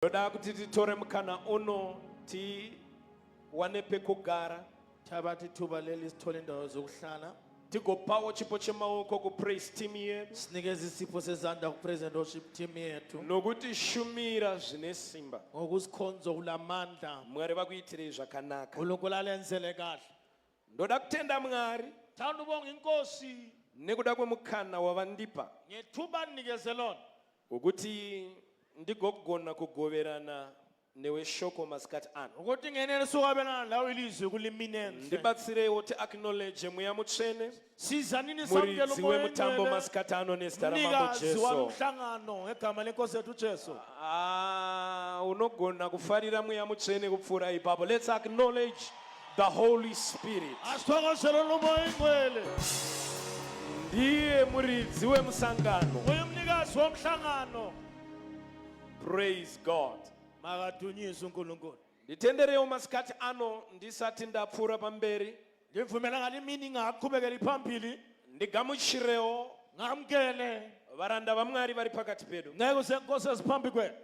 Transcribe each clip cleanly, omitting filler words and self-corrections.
Ndoda kuti titore mukana uno tiwane pekugara. Thabatha ithuba leli sithole indawo zokuhlala. Tigopawo chipo chemaoko kupraise team yedu. Sinikeze isipho sezandla ku-praise and worship team yethu. Nokuti shumira zvine simba. Ngokusikhonza kulamandla. Mwari vakuitirei zvakanaka. uNkulunkulu alenzele kahle. Ndoda kutenda Mwari. Thanda ubonga inkosi. Nekuda kwemukana wavandipa. Ngethuba anikeze lona. Wekuti ndigogona kugoverana newe shoko masikati ano. Ukuthi ngenelise ukwabelana lawe ilizwi kulimini enhle. Ndibatsireiwo tiacknowledge Mweya Mutsvene. Sizanini samukele Muridzi uMoya wemutambo oNgcwele. masikati ano nezita raMambo Mnikazi Jesu. walomhlangano ngegama lenkosi yethu uJesu. Ah, unogona kufarira Mweya Mutsvene kupfuura ipapo. Let's acknowledge the Holy Spirit. Asithokozele uMoya oNgcwele. Ndiye muridzi wemusangano. Uye mnikazi womhlangano. Praise God. Makadunyiswe uNkulunkulu. Nditenderewo masikati ano ndisati ndapfuura pamberi. Ndivumela ngale mini ngaqhubekela phambili. Ndigamuchirewo Ngamkele varanda vaMwari vari pakati pedu. nceku zenkosi eziphambi kwethu.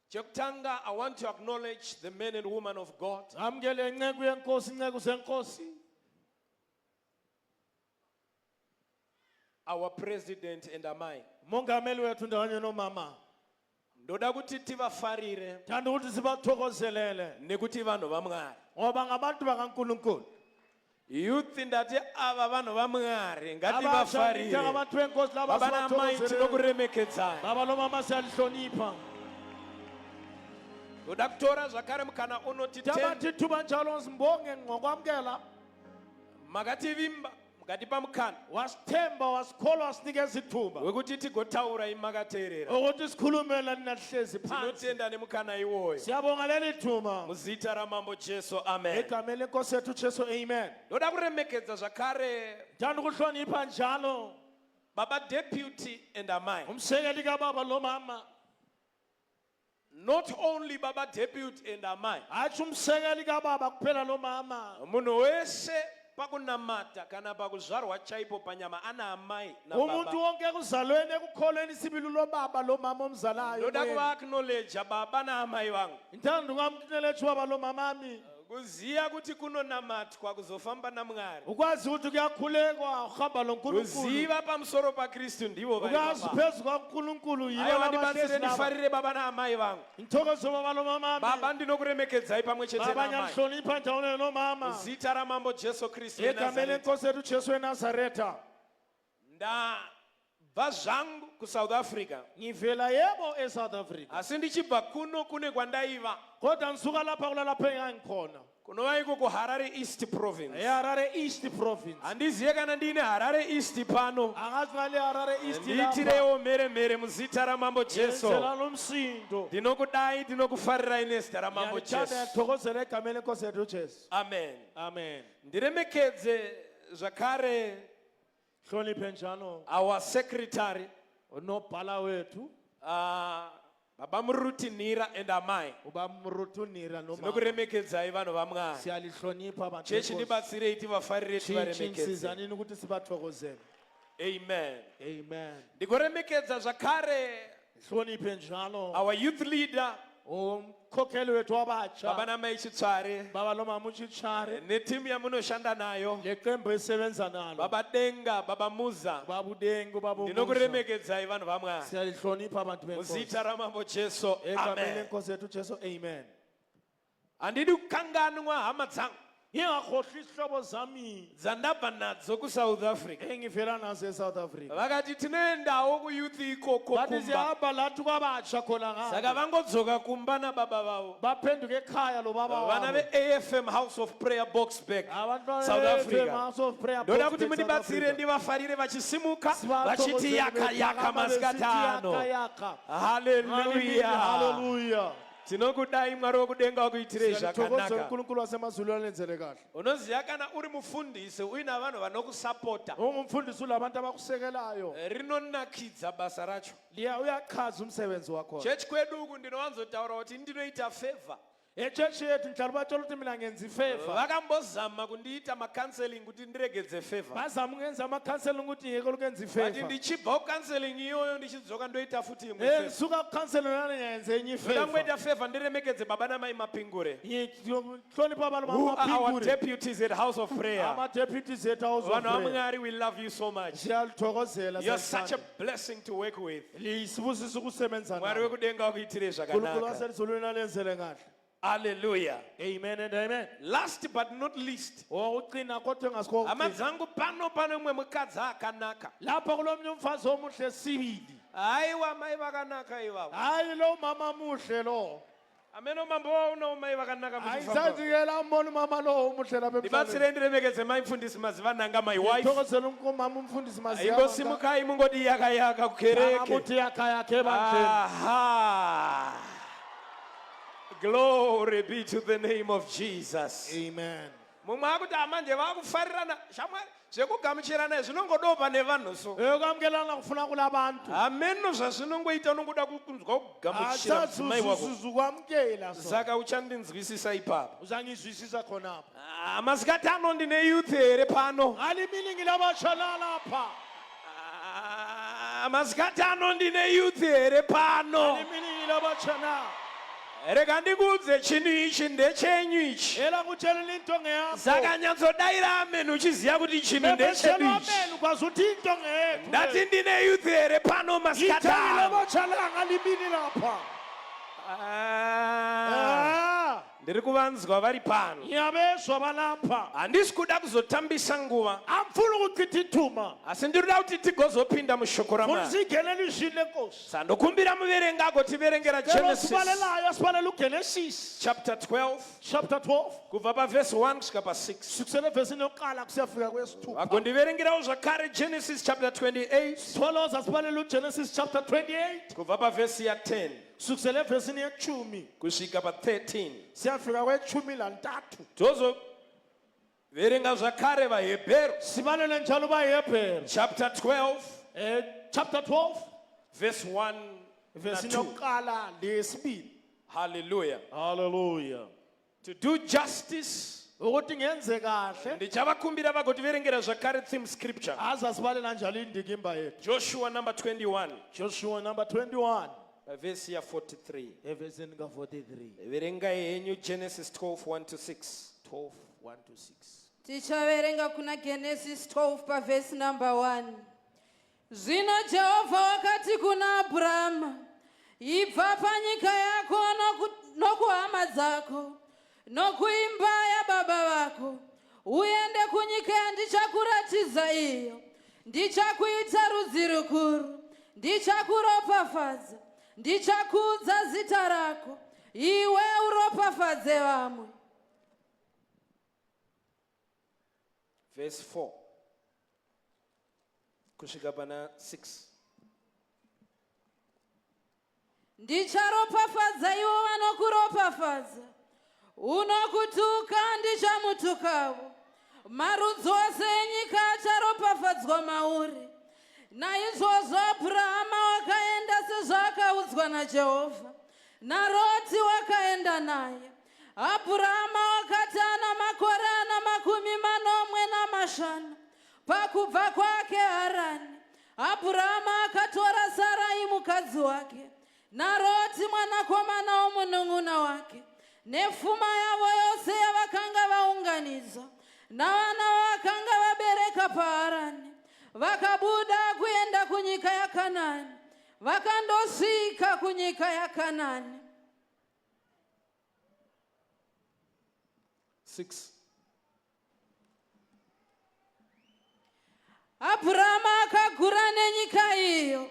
Chekutanga, I want to acknowledge the men and women of God. Ngamkele inceku yenkosi, inceku zenkosi. Our president and amai. Mongameli wethu ndawonye nomama. Ndoda kuti tivafarire Thanda ukuthi sibathokozelele nekuti vanhu vaMwari. ngoba ngabantu bakaNkulunkulu. Youth ndati ava vanhu vaMwari Abasha ngativafarire. ngabantu benkosi laba Baba namai sibathokozelele. tinokuremekedzai. Baba lomama siyalihlonipha. Ndoda kutora zvakare mukana uno titende. Thabatha ithuba njalo simbonge ngokwamukela. Makativimba mukatipa mukana Wasithemba wasikholwa wasinikeza ithuba wekuti tigotaura imi makateerera. ukuthi sikhulume la nina lihlezi phansi. Tinotenda nemukana iwoyo. Siyabonga leli thuba. Muzita raMambo Jesu, amen. Egameni lenkosi yethu Jesu, amen. Ndoda kuremekedza zvakare Thanda ukuhlonipha njalo baba deputy and amai. umsekeli kababa lomama. Not only baba deputy and amai. Hatshi umsekeli kababa kuphela lomama. Munhu wese pakunamata kana pakuzvarwa chaipo panyama ana amai Umuntu nababa. wonke ekuzalweni ekukholweni isibili lobaba lomama omzalayo. Ndoda emoyeni. kuva acknowledge baba naamai vangu. Ngithanda ukwamukela ubaba lomamami. Kuziya kuti kunonamatwa kuzofamba naMwari. Ukwazi ukuthi kuyakhulekwa uhamba loNkulunkulu. Kuziva pamusoro paKristu ndivo vari Ukwazi baba. phezu kwaNkulunkulu yibo Aiwa abahlezi ndibatsire laba. ndifarire baba naamai vangu. Ngithokoze baba lomamami. Baba ndinokuremekedzai pamwe chete Baba naamai. ngiyalihlonipha ndawonye nomama. Zita raMambo Jesu Kristu Egameni weNazareta. lenkosi yethu Jesu weNazaretha. Ndabva zvangu kuSouth Africa. Ngivela yebo eSouth Africa. Asi ndichibva kuno kune kwandaiva. Kodwa ngisuka lapha kulalapha engangikhona. Kunova iko kuHarare East Province. eHarare East Province. Handiziye kana ndiine Harare East pano. Angazi ngale Harare East lapha. Ndiitirewo mhere mhere muzita raMambo Jesu. Yenzelani umsindo. Ndinokudai, ndinokufarirai nezita raMambo Ngiyalithanda Jesu. ngiyalithokozela egameni lenkosi yethu uJesu. Amen. Amen. Ndiremekedze zvakare Hloniphe njalo our secretary unobhala wethu baba Muruti Nira and amai. ubamrutunira nomama. Tinokuremekedzai vanhu vaMwari. Siyalihlonipha abantu. Chechi benkosi. ndibatsirei tivafarire Chichi tivaremekedze. sizanini ukuthi sibathokozele. Amen. Amen. Ndikoremekedza zvakare Hloniphe njalo our youth leader umkhokheli wethu wabatsha. baba namai Chitsvare Baba lomama uChitsvare netimu yamunoshanda nayo leqembu esebenza nalo. baba Denga baba Muza Baba uDenga ubaba uMuza. ndinokuremekedzai vanhu vaMwari Siyalihlonipha abantu benkosi. muzita raMambo Jesu Egameni amen. lenkosi yethu Jesu amen. Handidi kukanganwa hama dzangu Ngingakhohlwa isihlobo zami dzandabva nadzo kuSouth Africa. engivela nazo eSouth Africa. Vakati tinoendawo kuyouth ikoko Bathi kumba. siyahamba lathi kwabatsha khona Saka ngapha. vangodzoka kumba nababa vavo. Baphenduka ekhaya lo baba Vana wabo. veAFM House of Prayer Boksburg, Abantwana South be-AFM Africa. House of Prayer Ndoda kuti Boksburg, South mundibatsire Africa. ndivafarire vachisimuka Sibathokozele vachiti yaka yaka bephakama besithi masikati ano. yaka, yaka. Hallelujah. Hallelujah. Tinokudai Mwari wokudenga wakuitirei Siyalithokozela zvakanaka. uNkulunkulu wasemazulwini alenzele kahle. Unoziva kana uri mufundisi uina vanhu vanokusapota. Ungumfundisi ulabantu abakusekelayo. Rinonakidza basa racho. Liya uyachaza umsebenzi wakho. Chechi kwedu uku ndinowanzotaura kuti ndinoita favor. Echechi yethu ngihlala ubatshela ukuthi mina ngenza ifavor. Vakambozama kundiita macounseling kuti ndiregedze favor. Bazama ukungenza ama-counseling ukuthi ngiyeke ukuyenza But ifavor. ndichibva kucounseling iyoyo ndichidzoka ndoita futi imwe Eh, favor. ngisuka ku-counseling lana ngiyenze enye Ndoda ifavor. kungoita favor ndiremekedze baba namai Mapingure. Ngihlonipha abantu Who are our bamapingure. deputies at House of Prayer. Ama-deputies ethu House of Vanhu Prayer. vaMwari, we love you so much. Siyalithokozela. You're such a siyalithanda. blessing to work with. Liyisibusiso ukusebenza Mwari nabo. wekudenga akuitire uNkulunkulu zvakanaka. wasezulwini alenzele kahle. Hallelujah. Amen and amen. Last but not least, Okugcina kodwa engasikho hama okugcina. dzangu pano pane umwe mukadzi akanaka. Lapha kulomnye umfazi omuhle sibili. Haiwa mai vakanaka ivavo. Hayi lo mama muhle lo. Ameno mambo waunawo mai vakanaka muchifamba. Ayisathi-ke lambona umama lo omuhle lapha emhlabeni. Ndibatsirei ndiremekedze mai mfundisi Mazivananga, my wife. Ngithokozela umama umfundisi Mazivananga. Ingosimukai mungoti yaka yaka kukereke. Angamuthi yakha yakhe ebandleni. Aha. Glory be to the name of Jesus. Amen. Mumwe akuti amanje vakufarirana shamwari zvekugamuchirana zvinongodawo pane vanhu so. Ukwamukelana kufuna kulabantu. Hameno zvazvinongoita unongoda kunzwa kugamuchira mudzimai wako. Asazuzukwamukela so. Saka uchandinzwisisa ipapo. Uzangizwisisa khonapho. Ah, masikati ano ndine youth here pano. Ngalimini ngilabatsha lalapha. Ah, masikati ano ndine youth here pano. Ngalimini ngilabatsha na. Rega ndikuudze chinhu ichi ndechenyu ichi. Ela kutshelela into ngeyakho. Saka nyatsodaira amen uchiziva kuti chinhu ndechedu Bebetshela ichi. amen ukwazi ukuthi into ngeyethu. Ndati ndine youth here pano masikati Ngithengile ano. abatsha la ngalimini lapha. Ah, Ah, ndiri kuvanzwa vari pano. ngiyabezwa balapha. Handisi kuda kuzotambisa nguva, Angifuni ukuchitha ithuma. asi ndiri kuda kuti tigozopinda mushoko Funa raMwari. singenele izwi lenkosi. Sandokumbira muverengi agotiverengera Cela Genesis osibalelayo asibalele uGenesis chapter 12 chapter 12 kubva pavhesi 1 kusvika pa6. kusukisela evesini yokuqala kusiyafika kwesithupha. Vagondiverengerawo zvakare Genesis chapter 28 Sitholoza sibalele uGenesis chapter 28 kubva pavhesi ya10 kusukisela evesini yechumi kusvika pa13. siyafika kwechumi lantathu. Tozoverenga zvakare vaHebheru Sibalele njalo baHebheru chapter 12 eh chapter 12 verse 1 vesi na 2. yokuqala lesibili. Hallelujah. Hallelujah. To do justice Ukuthi ngenze kahle ndichavakumbira vagotiverengera zvakare theme scripture. aze asibalele njalo indikimba yethu. Joshua number 21 Joshua number 21 pavhesi ya43. evesini ka-43. Verengai henyu Genesis 12 1 to 6. 12 1 to 6. Tichaverenga kuna Genesis 12 pavhesi number 1. Zvino Jehovha wakati kuna Abhurama, ibva panyika yako nokuhama dzako nokuimba yababa vako, uende kunyika yandichakuratidza iyo. Ndichakuita rudzi rukuru, ndichakuropafadza, ndichakudza zita rako, iwe uropafadze vamwe. Verse 4 kusvika pana 6. Ndicharopafadza ivo vanokuropafadza, unokutuka ndichamutukawo. Marudzi ose enyika acharopafadzwa mauri. Naizvozvo Abhurahama wakaenda sezvaakaudzwa naJehovha, naRoti wakaenda naye. Abhurahama wakati ana makore ana 75 pakubva kwake Harani, Abhurahama akatora Sarai mukadzi wake, naRoti mwanakomana womunun'una wake, nefuma yavo yose yavakanga vaunganidza, navana vavakanga vabereka paHarani, vakabuda kuenda kunyika yaKanani, vakandosvika kunyika yaKanani. 6. Abhurama akagura nenyika iyo,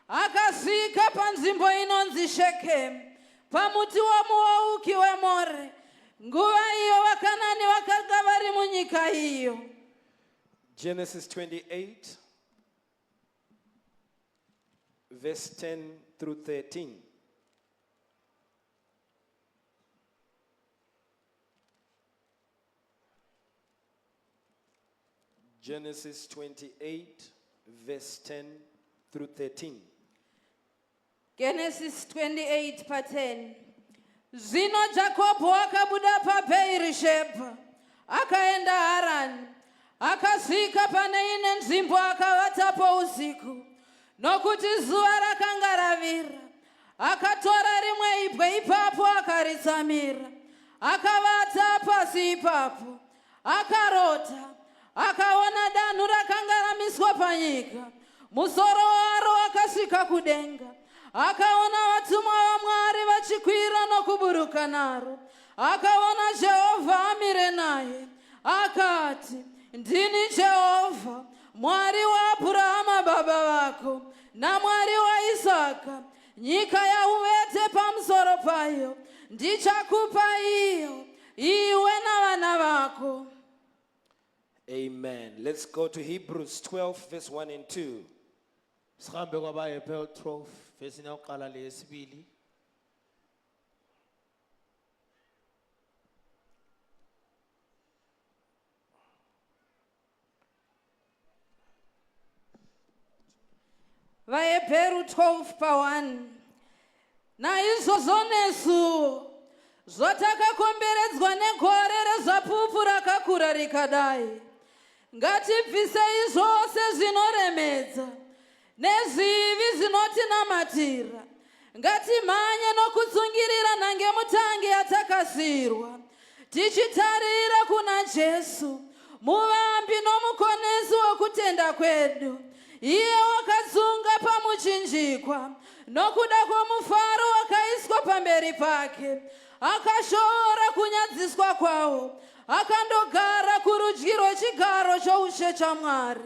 akasvika panzvimbo inonzi Shekemu, pamuti womuouki weMore. Nguva iyo vaKanani vakanga vari munyika iyo. Genesis 28 verse 10 through 13. Genesis 28 verse 10 through 13. Genesis 28 pa 10. Zvino Jakobho akabuda paBheerishebha akaenda Harani. Akasvika pane ine nzvimbo akavatapo usiku, nokuti zuva rakanga ravira. Akatora rimwe ibwe ipapo akaritsamira, akavata pasi ipapo. Akarota, akaona danhu rakanga ramiswa panyika, musoro waro wakasvika kudenga. Akaona vatumwa vaMwari vachikwira nokuburuka naro. Akaona Jehovha amire naye, akati, Ndini Jehovha, Mwari waAbhurahama baba vako, naMwari waIsaka. Nyika yauvete pamusoro payo, ndichakupa iyo, iwe navana vako. Amen. Let's go to Hebrews 12, verse 1 and 2. Sihambe kwabaHebheru 12 verse yokuqala leyesibili. VaHebheru 12 pa1. Naizvozvo nesuwo zvatakakomberedzwa negore rezvapupu rakakura rikadai, ngatibvisei zvose zvinoremedza nezvivi zvinotinamatira, ngatimhanye nokutsungirira nhangemutange yatakasiyirwa, tichitarira kuna Jesu, muvambi nomukonesi wokutenda kwedu. Iye wakatsunga pamuchinjikwa nokuda kwomufaro wakaiswa pamberi pake, akashoora kunyadziswa kwawo, akandogara kurudyi rwechigaro choushe chaMwari.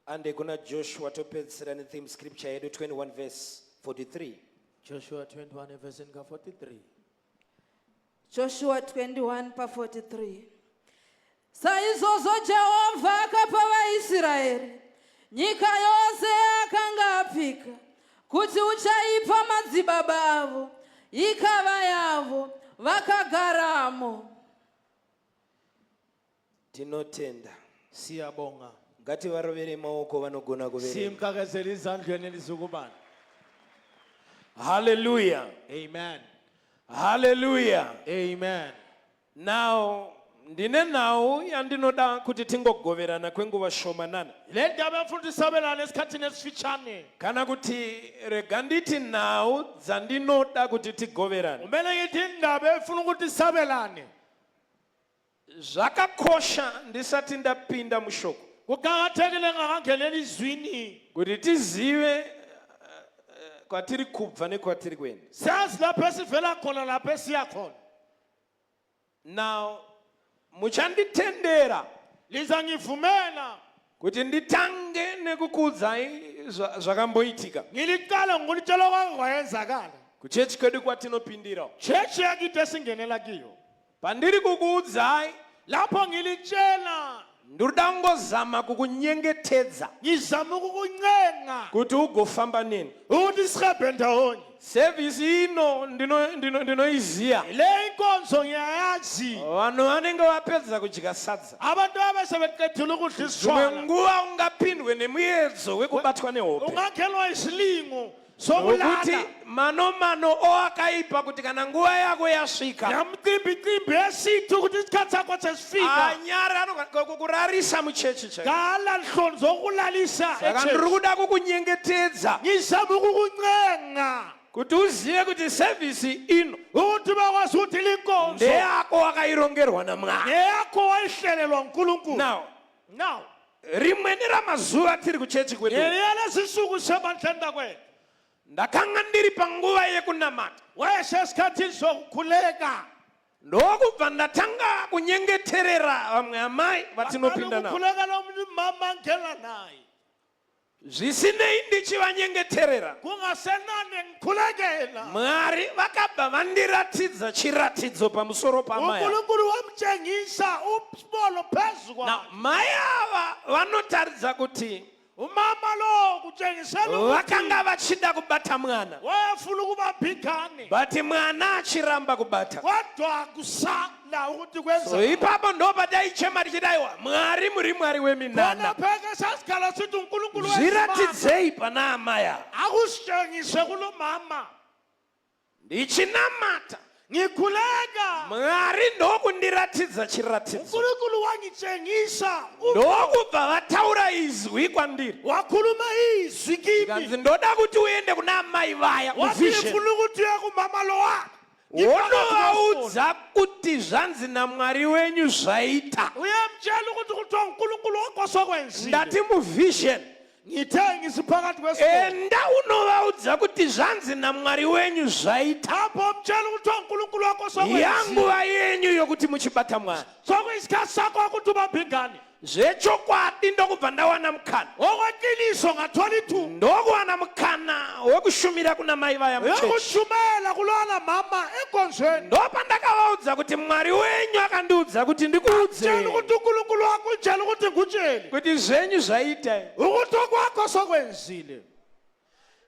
Ande kuna Joshua topedzisira netheme scripture yedu 21 verse 43. Joshua 21 verse 43. Joshua 21 pa43. Saizvozvo Jehovha akapa vaIsraeri nyika yose yaakanga apika kuti uchaipa madzibaba avo, ikava yavo, vakagaramo. Tinotenda. Siyabonga. Ngativarovere maoko vanogona kuverenga. Simqakezele izandleni elizukubana. Hallelujah. Amen. Hallelujah. Amen. Now, ndine nhau yandinoda kuti tingogoverana kwenguva shomanana. Le ndaba efuna ukuthi sabelane esikhathini esifitshane. Kana kuti rega nditi nhau dzandinoda kuti tigoverane. Kumele ngithi indaba efuna ukuthi sabelane. Zvakakosha ndisati ndapinda mushoko Kuqakathekile ngakangenela izwini. kuti tizive kwatiri kubva nekwatiri kuenda. Sazi lapho esivela khona lapho esiya khona. Now, muchanditendera Liza ngivumela kuti nditange nekukuudzai zvakamboitika ngiliqale ngokulitshela okwake kwayenzakala. Kuchechi kwedu kwatinopindira. Church yakithi esingenela kiyo. Pandiri kukuudzai, Lapho ngilitshela, ndiri kungozama kukunyengetedza ngizama ukukuncenga kuti ugofamba neni. Ukuthi sihambe ndawonye. Sevhisi ino ndinoiziya. Le inkonzo ngiyayazi. Vanhu vanenge vapedza kudya sadza. Abantu abasebeqedile ukudla Dzimwe isitshwala. Nguva ungapindwe nemuedzo wekubatwa nehope. Ungangenwa isilingo Nokuti sokulala. Mano mano oakaipa kuti kana nguva yako yasvika, Yamcimbi-cimbi esithi ukuthi isikhathi sakho sesifika. Anyari anokurarisa muchechi chaiyo. Ngala nhloni zokulalisa Saka ndiri echurch. kuda kukunyengetedza Ngizama ukukuncenga kuti uzive kuti sevhisi ino ukuthi bakwazi ukuthi linkonzo ndeyako wakairongerwa naMwari. Ngeyakho wayihlelelwa uNkulunkulu. Now, Now, rimwe neramazuva tiri kuchechi kwedu, ngelesi suku sebandleni lakwethu, ndakanga ndiri panguva yekunamata, wayesesikhathini sokukhuleka, ndokubva ndatanga kunyengeterera vamwe amai vatinopinda navo. Ukukhulekela omunye umama angena naye. Zvisinei ndichivanyengeterera, Kungasenani ngikhulekela, Mwari vakabva vandiratidza chiratidzo pamusoro pamai ava. uNkulunkulu wamtshengisa umbono phezu Now, kwakhe. Mai ava vanotaridza kuti Umama lo kutshengisela ukuthi vakanga vachida kubata mwana, wayefuna ukubamba ingane, but mwana achiramba kubata. Kodwa kusala. Amandla ukuthi kwenza. So ipapo ndopataichema tichidaiwa, Mwari muri Mwari weminana. Khona pheke sasikhala sithi uNkulunkulu wezimanga. Zviratidzei pana amai ava. Akusitshengise kulo mama. Ndichinamata, Ngikhuleka. Mwari ndokundiratidza chiratidzo. uNkulunkulu wangitshengisa. Ndokubva vataura izwi kwandiri. Wakhuluma izwi kimi. Kanzi ndoda kuti uende kuna amai vaya Wathi muvision. ngifuna ukuthi uye kumama lowa. Wonovaudza kuti zvanzi naMwari wenyu zvaita. Uyamtshela ukuthi kuthiwa uNkulunkulu wakho sokwenzile. Ndati muvision. Ngithe ngisiphakathi kwesikhova. Enda unovaudza kuti zvanzi naMwari wenyu zvaita. Hamba umtshela ukuthi uNkulunkulu wakho sokwenzile. Yanguva yenyu yokuti muchibata mwana. Sokuyisikhathi sakho ukuthi ubambe ingane. Zvechokwadi ndokubva ndawana mukana. Okweqiniso ngathola ithuba. Ndokuwana mukana wekushumira kuna mai vaya muchechi. Yokushumela kulona mama enkonzweni. Ndopandakavaudza kuti Mwari wenyu akandiudza kuti ndikuudze. Tshela ukuthi uNkulunkulu wakho utshela ukuthi ngutshele. Kuti zvenyu zvaita. Ukuthi okwakho sokwenzile.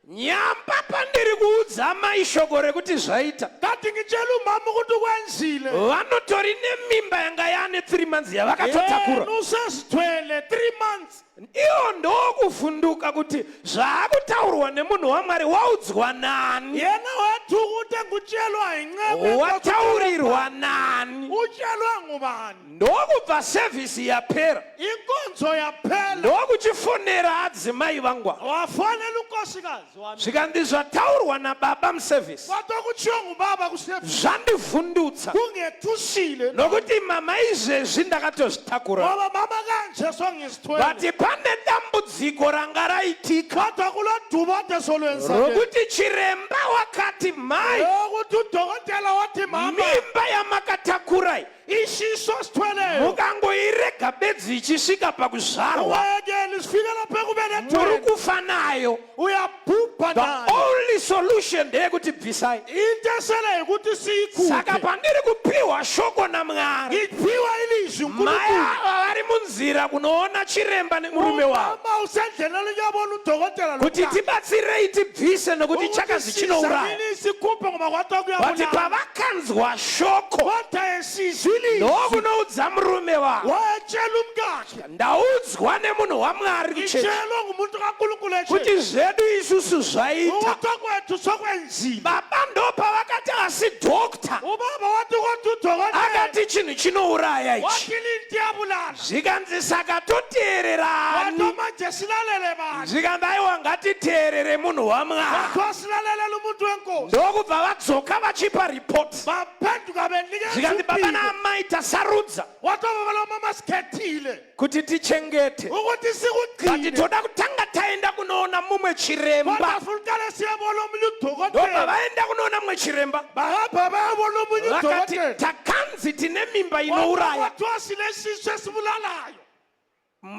Nyamba pandiri kuudza mai shoko rekuti zvaita. Kade ngitshela umama ukuthi ukwenzile. Vanotori nemimba yanga yaane 3 months yavakatotakura. Yena usezithwele 3 months. Ivo ndokuvhunduka kuti zvaakutaurwa nemunhu waMwari waudzwa nani? Yena wethuka ukuthi ngutshelwa yinceku. Wataurirwa nani? Utshelwe ngubani? Ndokubva sevhisi yapera. Inkonzo yaphela. Ndokuchifonera adzimai vangu ava. Wafonela unkosikazi wami. Zvikanzi zvataurwa nababa musevhisi. Kodwa kutshiwo ngubaba kusevisi. Zvandivhundutsa. Kungethusile. Nokuti mama izvezvi ndakatozvitakura. Ngoba mama kanje songizithwele. But pane dambudziko ranga raitika. Kodwa kulodubo ade solwenza. Rokuti chiremba wakati mai. Ukuthi udokotela wathi mama. Mimba yamakatakura iyi. Isisu osithweleyo. Mukangoirega bedzi ichisvika pakuzvarwa. Ungayekeli sifike lapha ekubelethweni. Muri kufa nayo. Uyabhubha The nayo. only solution ndeyekuti bvisai. Into esele ukuthi siyikhuphe. Saka pandiri kupiwa shoko naMwari. Ngiphiwa ilizwi Mai uNkulunkulu. ava vari munzira kunoona chiremba nemurume wavo. Umama usendleleni uyabona udokotela Kuti lomntana. tibatsirei tibvise nokuti Ukuthi chakazi chinouraya. sizamini sikhuphe ngoba kwathiwa But kuyabulala. pavakanzwa shoko. Kodwa esizwa ilizwi. Ndokunoudza murume wavo. Wayetshela umkakhe. Ndaudzwa nemunhu waMwari kuchechi. Ngitshelwe ngumuntu kaNkulunkulu echechi. Kuti zvedu isusu zvaita. Ukuthi okwethu sokwenzile. Baba ndopavakati asi doctor. Ubaba wathi kodwa udokotela. Akati chinhu chinouraya ichi. Wathi into iyabulala. Zvikanzi saka toteererani. Kodwa manje silalele bani. Zvikanzi aiwa ngatiteerere munhu waMwari. Kwathiwa silalelela umuntu wenkosi. Ndokubva vadzoka vachipa report. Baphenduka benikeza Zvikanzi baba umbiko. naamai tasarudza. Wathi obaba lomama sikhethile. Kuti tichengete. Ukuthi But sikugcine. toda kutanga taenda kunoona mumwe chiremba. Kodwa funa uqale siyebona omunye Ndobva udokotela. vaenda kunoona mumwe chiremba. Bahamba bayabona omunye Vakati udokotela. takanzi tine mimba inouraya. Kwathiwa sinesisu esibulalayo.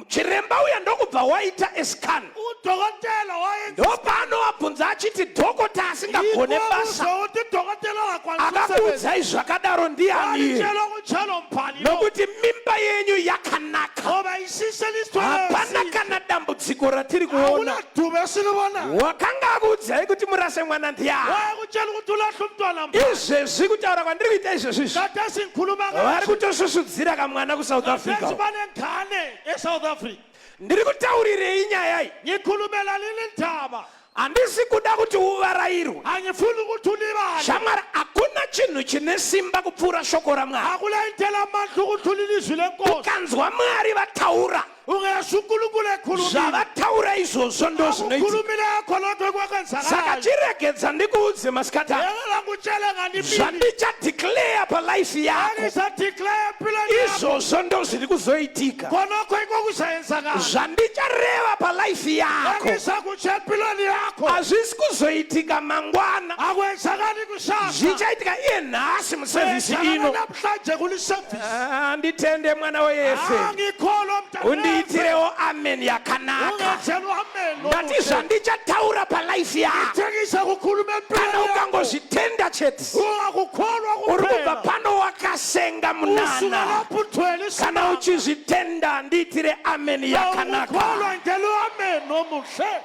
Chiremba uya ndokubva waita escan. Udokotela wayenza Ndopaanovabvunza achiti dhokota asingagone basa. ukuthi udokotela ongakwanisi ukusebenza. Akakuudzai zvakadaro ndiani? Walitshela ukutshela umbhali lo. Nokuti mimba yenyu yakanaka. Ngoba isisu elisithweleyo Hapana sihle. kana dambudziko ratiri kuona. Akunadubo esilibonayo. Wakanga akuudzai kuti murase mwana ndiani? Wayekutshela ukuthi ulahle umntwana mbhali. Izvezvi kutaura kwandiri kuita izvezvi izvi. Kade singikhuluma Vari kanje. kutosvusvudzira kamwana kuSouth Africa. Kade banengane eSouth Africa. Ndiri kutaurirei nyaya iyi? Ngikhulumela leli ndaba. Handisi kuda kuti uvarairwe. Angifuni ukuthi ulibale. Shamwari, hakuna chinhu chine simba kupfuura shoko raMwari. Akula into elamandla ukudlula ilizwi lenkosi. Ukanzwa Mwari vataura. Ungezwa uNkulunkulu ekhulumile. Zvavataura izvozvo ndozvinoitika. Akukhulumileyo khona lokho Saka ekwenzakalayo. chiregedza ndikuudze masikati ano. Yekela ngikutshele ngale imini. Zvandichadeclare palife yako. Engisadeclare empilweni yakho. Izvozvo ndozviri kuzoitika. Khonokho ikokuzayenzakala. Zvandichareva palife yako. Engizakutsho empilweni yakho. Hazvisi kuzoitika mangwana. Akwenzakali kusasa. Zvichaitika iye nhasi musevhisi Kwenzakala ino. namhlanje kulisevisi. Ah, nditende mwana weyefe. Angikholwa mntana. Undiitirewo amen yakanaka. Ungenzela u-amen. Ndati zvandichataura palife yako. Ngithengisa kukhuluma Kana empilweni yakho. ukangozvitenda chete. Ungakukholwa Uri kubva kuphela. pano wakasenga Usuka munana. lapho uthwele Kana isimanga. uchizvitenda ndiitire amen yakanaka. Ungakukholwa ngicela u-amen omuhle.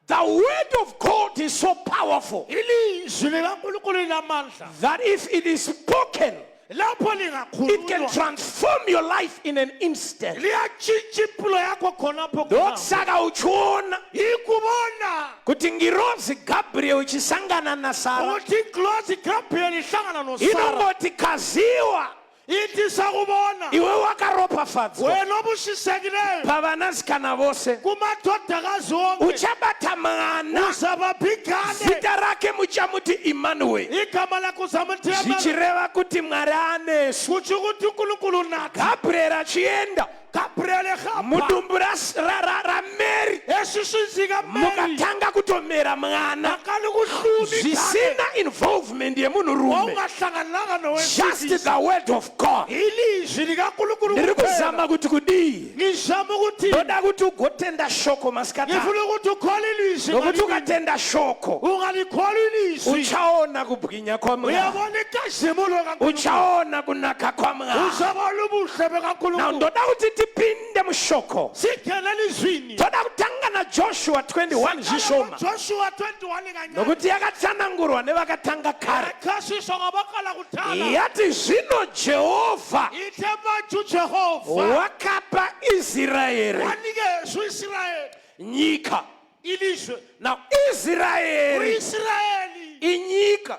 The The word of God is so powerful Ilizwi likaNkulunkulu linamandla. That if it is spoken, Lapho it can lingakhulunywa transform your life in an instant. Liyatshintsha impilo yakho khonapho khonapho. Ndokusaka uchiona Ikubona kuti ngirozi Gabriel ichisangana naSara ukuthi ingilozi Gabriel ihlangana noSara inongoti kaziwa ithi sakubona iwe wakaropafadzwa wena obusisekileyo pavanasikana vose kumadodakazi wonke uchabata mwana uzabapha ingane zita rake muchamuti Emmanuel igama lakho uzamuthi zvichireva kuti Mwari anesu. Kutsho ukuthi uNkulunkulu nathi. Gabriel achienda Gabriel ehamba mudumbu raMary esiswini sikaMary mukatanga kutomera mwana aqala ukuhluma ingane zvisina involvement yemunhurume, wawungahlangananga just nowesilisa the word of God. Ilizwi likaNkulunkulu Ndiri kuphela. kuzama kuti kudii? Ngizama ukuthi Ndoda kuti ugotenda shoko masikati ano. Ngifuna ukuthi ukhole ilizwi Nokuti ngalini. ukatenda shoko Ungalikholwa ilizwi uchaona kubwinya kwaMwari, uyabona inkazimulo kaNkulunkulu uchaona kunaka kwaMwari. Uzabona ubuhle Now bekaNkulunkulu. Ndoda kuti tipinde mushoko. Singene elizwini. Toda kutanga naJoshua 21 zvishoma Joshua 21 kancane nokuti yakatsanangurwa nevakatanga kare. Yakhashiswa ngabaqala kudala. Yati zvino Jehovha Ithe manje uJehova wakapa Israeri wanikeza uIsrayeli nyika. Ilizwe. Now Israeri uIsrayeli inyika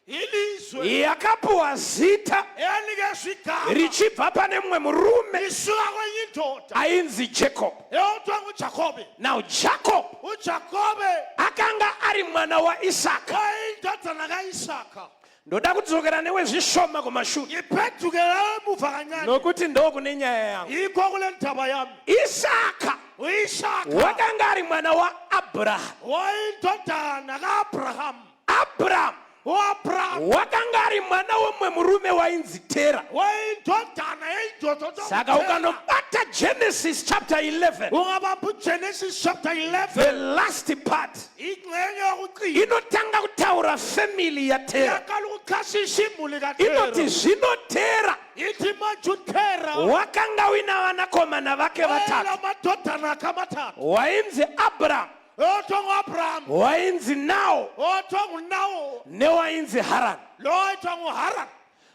ilizwe yakapuwa zita eyanikezwa igama richibva pane mumwe murume lisuka kwenye indoda ainzi Jacob. eyothiwa nguJakobe. Now Jacob uJakobe akanga ari mwana waIsaka. Wayindodana kaIsaka. Ndoda kudzokera newe zvishoma kumashure Ngiphendukela emuva kancane nokuti ndokune nyaya yangu. Yikho kule ndaba yami. Isaka uIsaka wakanga ari mwana waAbraham. Wayindodana kaAbraham. Abraham uAbraham wakanga ari mwana wemumwe murume wainzi Tera. Wayindodana yeyindoda. Saka ukanobata Genesis chapter 11, ungabamba uGenesis chapter 11, the last part ingxenye yokugcina inotanga kutaura family yaTera. Yaqala ukuchasisa imuli kaTera. Inoti zvino Tera ithi manje uTera wakanga uina vanakomana vake vatatu wayenamadodana akhe amathathu wainzi Abraham, othiwa ngu-Abraham, wainzi Nao othiwa nguNawo newainzi Haran. Lo othiwa nguHaran.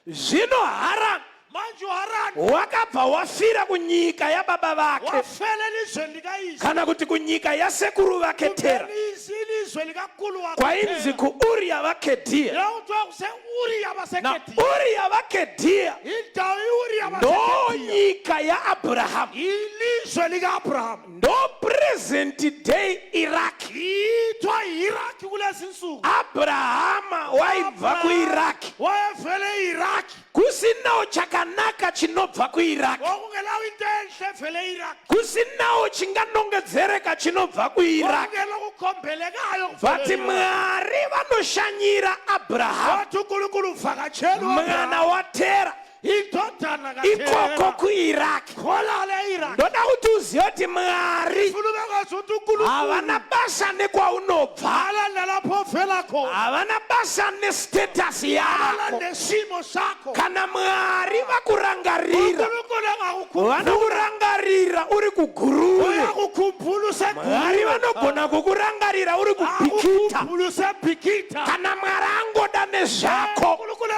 Zvino Haran manje uHaran wakabva wafira kunyika yababa vake wafela elizweni likayise kana kuti kunyika yasekuru vake Tera ilizwe likakhulu wakhe kwainzi Tera. kuUri yavaKedhia. Ekuthiwa kuse-Uri Na yabaseKediya. Uri yavaKedhia Indawo i-Uri ndo yabaseKediya nyika yaAbraham, ilizwe lika-Abraham ndo present day Iraq. Ithiwa yi-Iraki kulezi nsuku. Abrahama waibva kuIraki wayevele e-Iraki kusinawo chakanaka chinobva kuIraki, kwakungelawo into enhle evele e-Iraki kusinawo chinganongedzereka chinobva kuIraki. Kwakungela okukhombelekayo Vati Mwari vanoshanyira Abrahamu wathi uNkulunkulu uvakatshela mwana waTera indodana ikoko kaTera kuIraki. kholala e-Iraki. Ndoda kuti uzive kuti Mwari funa ubekwazi ukuthi uNkulunkulu havana basa nekwaunobva, ala nalapho ovela khona havana basa nestatus ala yako. Nesimo sakho. Kana Mwari vakurangarira, uNkulunkulu engakukhumbula vanokurangarira uri kuGuruve. Uyakukhumbula Mwari useGuruve vanogona kukurangarira uri kuBhikita. Akukhumbula useBhikitha. Kana Mwari angoda nezvako uNkulunkulu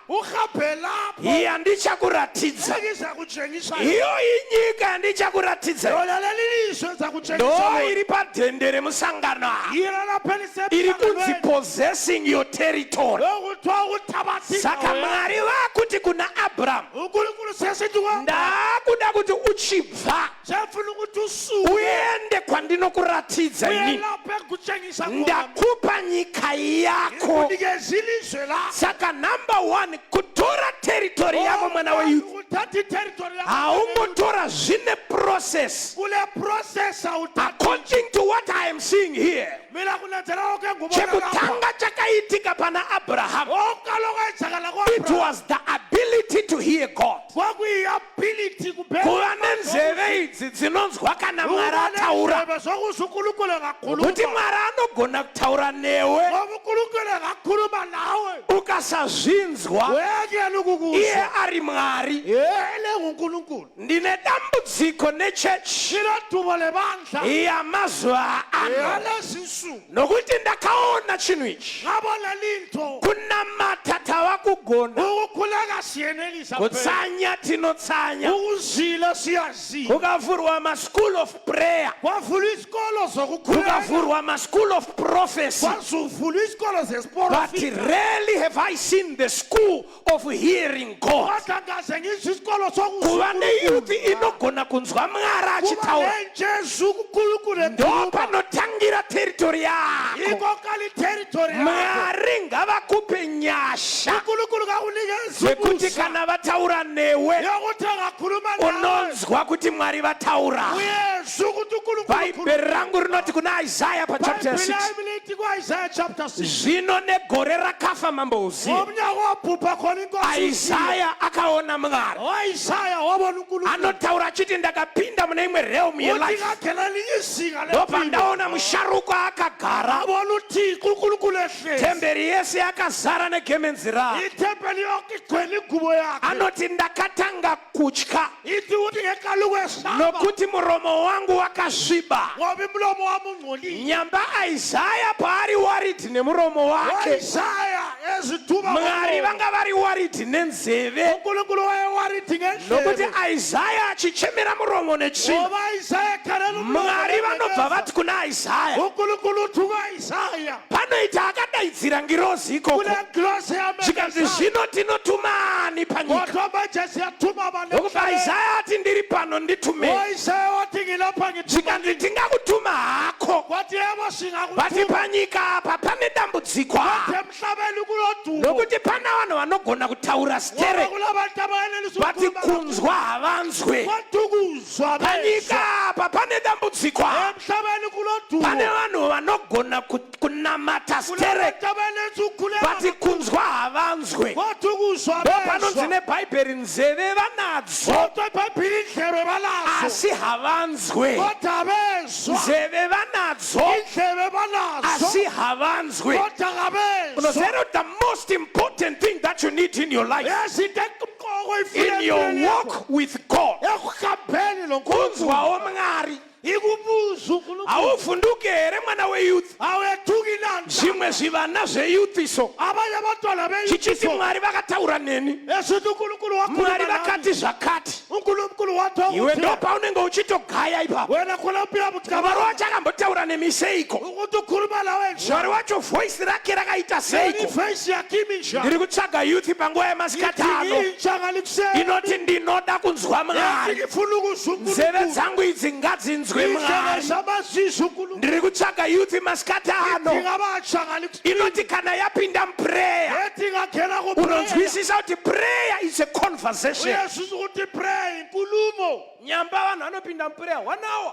uhambe lapho yandichakuratidza engizakutshengisa iyo inyika yandichakuratidza yona leli lizwe engizakutshengisa ndo lona. Iri padhende remusangano apa Yilo lapha iri kunzi elisemhlanganweni possessing your territory. Okuthiwa ukuthabatha Saka indawo yakho. Mwari vakuti kuna Abrahamu uNkulunkulu sesithi kwa ndakuda kuti uchibva sefuna ukuthi usuke uende kwandinokuratidza uye inini. lapho engikutshengisa khona. Ndakupa nyika yako. Ngikunikeza ilizwe lakho. Saka number one, kutora territory yako mwana weyouth, ukuthatha iterritory yakho haungotora, zvine process. Kule process awuthatha According to what I am seeing here, mina kunanzelela lokho engikubona lapha chekutanga chakaitika pana Abraham, oqala okwenzakala it kwa-Abraham was the ability to hear God, kwakuyi-ability kuphela kuva nenzeve idzi dzinonzwa kana Mwari ataura, Ukuba zokuzwa uNkulunkulu engakhuluma kuti Mwari anogona kutaura newe ngoba uNkulunkulu engakhuluma nawe. Ukasazvinzwa Uyekela ukukuzwa. iye ari Mwari. Yele nguNkulunkulu. Ndine dambudziko nechechi Ndinodubo lebandla yamazuva ano yalezi nsuku. nokuti ndakaona chinhu ichi. Ngabona linto. Kunamata tava kugona, Ukukhuleka siyenelisa phela. kutsanya tinotsanya, Ukuzila siyazila. kukavhurwa maschool of prayer, Kwavulwa izikolo zokukhuleka. kukavhurwa maschool of prophecy. Kwazovulwa izikolo But zesiporofita. rarely have I seen the school of hearing God. Kodwa ngaze ngizwe isikolo Kuva neyouth sokuzwa inogona kunzwa Mwari Kuba achitaura. nentsha ezwa uNkulunkulu Ndo ekhuluma. panotangira territory yako. Yikho qala iterritory yakho. Mwari ngavakupe nyasha uNkulunkulu kakunikeza dzekuti umusa kana vataura newe yokuthi angakhuluma nawe unonzwa kuti Mwari vataura. uyezwa ukuthi uNkulunkulu Bhaibheri rangu rinoti kuna Isaya pachapter Bhayibheli 6 lami lithi ku-Isaiah chapter 6 zvino negore rakafa mambo Uziya, ngomnyaka wabhubha khona inkosi Uziya. Isaya akaona Mwari. U-Isaya wabona uNkulunkulu. Anotaura achiti ndakapinda mune imwe realm Uthi yelife, ngangena elinye izinga lempilo. ndopandaona musharukwa akagara, Ngabona uThixo uNkulunkulu ehlezi. temberi yese yakazara negemenzi rake. Ithempeli yonke igcwele ingubo yakhe. Anoti ndakatanga kutya Ithi uthi ngeqala ukwesaba nokuti muromo wangu wakasviba. ngoba imlomo wami ungcolile. Nyamba Isaya paari worried nemuromo wake, U-Isaya ezithuba Mwari ngomlomo. vanga vari worried nenzeve, uNkulunkulu wayeworried nokuti ngendlebe. Isaya achichemera muromo netsvina, Ngoba Isaya ekhalela umlomo Mwari vanobva nengcekeza. vati kuna Isaya, uNkulunkulu uthi ku-Isaya panoita akadaidzira ngirozi ikoko, kule ngilosi zvikanzi yamemezayo. zvino tinotuma ani panyika? Kodwa manje siyathuma abantu Ndokuti emhlabeni. Isaya ati ndiri pano nditumei. U-Isaya wathi ngilapha ngithuma. Zvikanzi tingakutuma hako, Wathi yebo but singakutuma. panyika apa pane dambudziko Wathi emhlabeni kulodumo. nokuti pana vanhu vanogona kutaura Ngoba sterek, kulabantu abayenelisa but ukukhuluma kunzwa havanzwe. kodwa ukuzwa Panyika bezwa. apa pane dambudziko, Emhlabeni kulodumo. pane vanhu vanogona kunamata sterek, Kulabantu abayenelisa ukukhuleka but kunzwa havanzwe. kodwa ukuzwa Ndopanonzi bezwa. neBhaibheri nzeve vanadzo Kodwa iBhayibheli indlebe balazo. asi havanzwe. Kodwa bezwa. Nzeve vanadzo Indlebe balazo. asi havanzwe. Kodwa kabezwa. Unoziva kuti the most important thing that you need in your life, Yazi into emqoka oyifuna in your empilweni yakho. walk with God, Ekuhambeni noNkulunkulu. kunzwawo Mwari. Ikubuza uNkulunkulu. Hauvhunduke here mwana weyouth? Awethuki nani? Zvimwe zvivana zveyouth so Abanye abantwana chichiti beyouth Mwari vakataura neni, esithi uNkulunkulu wakhuluma Mwari nami. vakati zvakati. uNkulunkulu wathi Iwe ukuthi ndo paunenge uchitogaya ipapo. wena khona uphila Mwari bucabanga wacho akambotaura nemi seiko? ukuthi ukhuluma lawe njani. Mwari wacho voice rake rakaita seiko? Ifesi yakhe imi njani? Ndiri kutsvaga youth panguva yemasikati ano Intsha ngalikuseni. inoti ndinoda kunzwa Mwari. Ngifuna ukuzwa Nzeve uNkulunkulu. dzangu idzi ngadzinzwe Indlebe Mwari. zamazizwe uNkulunkulu. Ndiri kutsvaga youth masikati ano Ngidinga abatsha ngalikuseni. inoti kana yapinda muprayer Ethi ingangena kuprayer. unonzwisisa kuti prayer is a conversation. Uyezwa ukuthi prayer inkulumo. Nyamba vanhu vanopinda muprayer 1 hour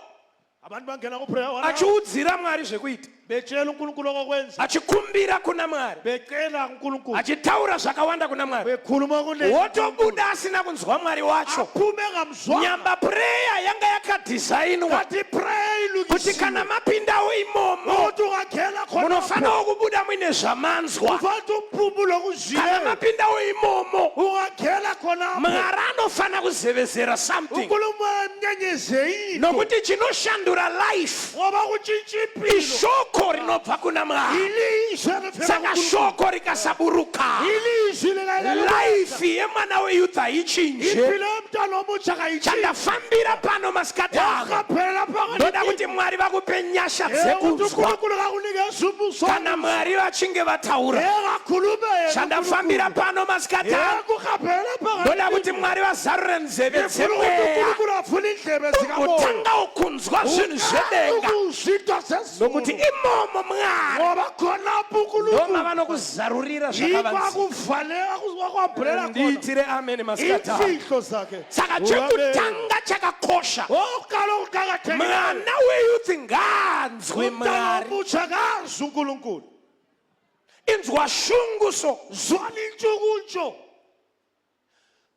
Abantu bangena kuprayer 1 hour. achiudzira Mwari zvekuita, Betshela uNkulunkulu okokwenza. achikumbira kuna Mwari, Becela uNkulunkulu. achitaura zvakawanda kuna Mwari, Bekhuluma kule. wotobuda asina kunzwa Mwari wacho. Aphume ngamzwanga. Nyamba prayer yanga yakadhizainwa Kanti prayer kuti ilungisiwe. kana mapindawo imomo Ukuthi ungangena khona. munofanira kubuda muine zvamanzwa. Ufanele umphumulo Kana kuzwile. mapindawo imomo Ungangena khona. Mwari anofanira kuzevezera something, uNkulunkulu emnyenyeze into. nokuti chinoshandura life Ngoba kutshintsha impilo. ishoko rinobva kuna Mwari. Ilizwi elivela Saka kuNkulunkulu. shoko rikasaburuka, Ilizwi likaYehova. life yemwana weyouth haichinje. Impilo yomntwana omutsha kayitshintshi. Chandafambira pano masikati ano, Yakaphela phakathi. ndoda kuti Mwari vakupe nyasha Yebo, ukuthi dzekunzwa uNkulunkulu kakunikeza umusa. kana Mwari vachinge vataura. Yebo, akhulume yena Chandafambira uNkulunkulu. pano masikati ano, Yebo, kuhambela phakathi. ndoda kuti Mwari vazarure nzeve Ngifuna ukuthi dzemweya, uNkulunkulu avule indlebe zikamoya. utangawo kunzwa zvinhu zvedenga, Ukuzwa into zezulu. nokuti imomo Mwari Ngoba khonapho uNkulunkulu ndoma vanokuzarurira yikho zvakavanzika. akuvalela akwambulela khona Ndiitire amen masikati ano. imfihlo zakhe. Saka chekutanga chakakosha, Okuqala okuqakathekileyo. mwana weyouth ngaanzwe Umntwana Mwari. omutsha kazi uNkulunkulu. Inzwa shungu so Zwana intshukuntsho.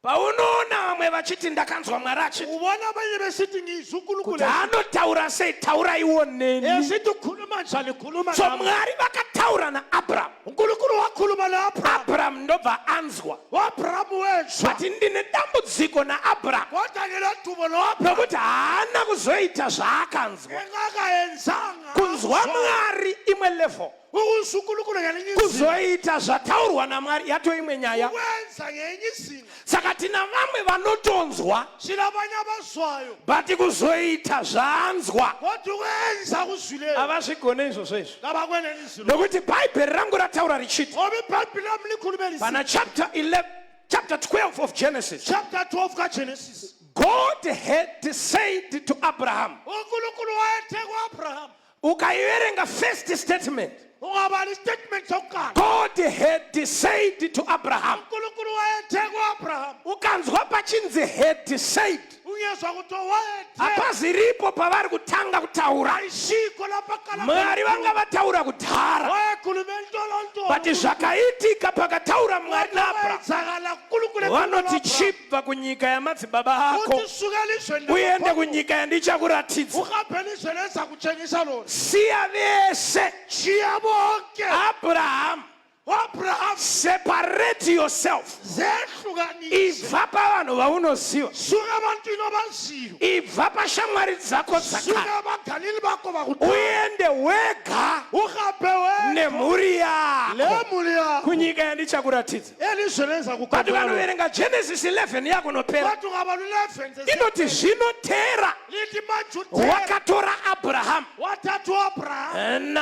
Paunoona vamwe vachiti ndakanzwa Mwari achiti, Ubona abanye besithi ngizwa uNkulunkulu kuti anotaura sei, tauraiwo neni. Esithi ukhuluma njani, khuluma So nami. Mwari vakataura naAbrahamu. UNkulunkulu wakhuluma noAbraham. Abrahamu ndobva anzwa. UAbraham wezwa. But ndine dambudziko naAbrahamu Kodwa ngelodumo noAbraham nokuti haana kuzoita zvaakanzwa. Engakayenzanga. Kunzwa Mwari imwe level. Ukuzwa uNkulunkulu ngelinye izinga. Kuzoita zvataurwa naMwari yato imwe nyaya. Ukwenza ngenye izinga. Saka tina vamwe vanotonzwa, Silabanye abazwayo. but kuzoita zvaanzwa Kodwa ukwenza akuzwileyo. havazvigone izvozvo izvo, Kabakwenelisi lokho. nokuti Bhaibheri rangu rataura richiti Ngoba iBhayibheli lami likhulume lisithi pana chapter 11, chapter 12 of Genesis, chapter 12 kaGenesis. God had said to Abraham, UNkulunkulu wayethe kuAbraham, ukaiverenga first statement, ungabala istatement sokuqala. God had said to Abraham. UNkulunkulu wayethe kuAbraham. Ukanzwa pachinzi had said, Ungezwa ukuthi wayethe. hapaziripo pavari kutanga kutaura. Ayisikho lapha aqala Mwari vanga vataura kudhara, Wayekhulume intolonto. but zvakaitika pakataura Mwari naAbraham, Kwenzakala uNkulunkulu vanoti chibva kunyika yamadzibaba ako Uthi suka elizweni uende labokhokho, kunyika yandichakuratidza. uhambe elizweni ezakutshengisa lona. Siya vese. Shiya bonke. Abraham, Abraham, separate yourself. Zehlukanise. Ibva pavanhu vaunoziva. Suka ebantwini obaziyo. Ibva pashamwari dzako dzakare, Suka ebaganini bakho bakudala. uende wega Uhambe wedwa nemhuri yako lemuli yakho kunyika yandichakuratidza. elizweni But ezakukhombela. vanoverenga Genesis 11 yakunopera, Kodwa ungabala u-11 inoti zvino Tera lithi manje uThera wakatora Abrahamu wathatha uAbraham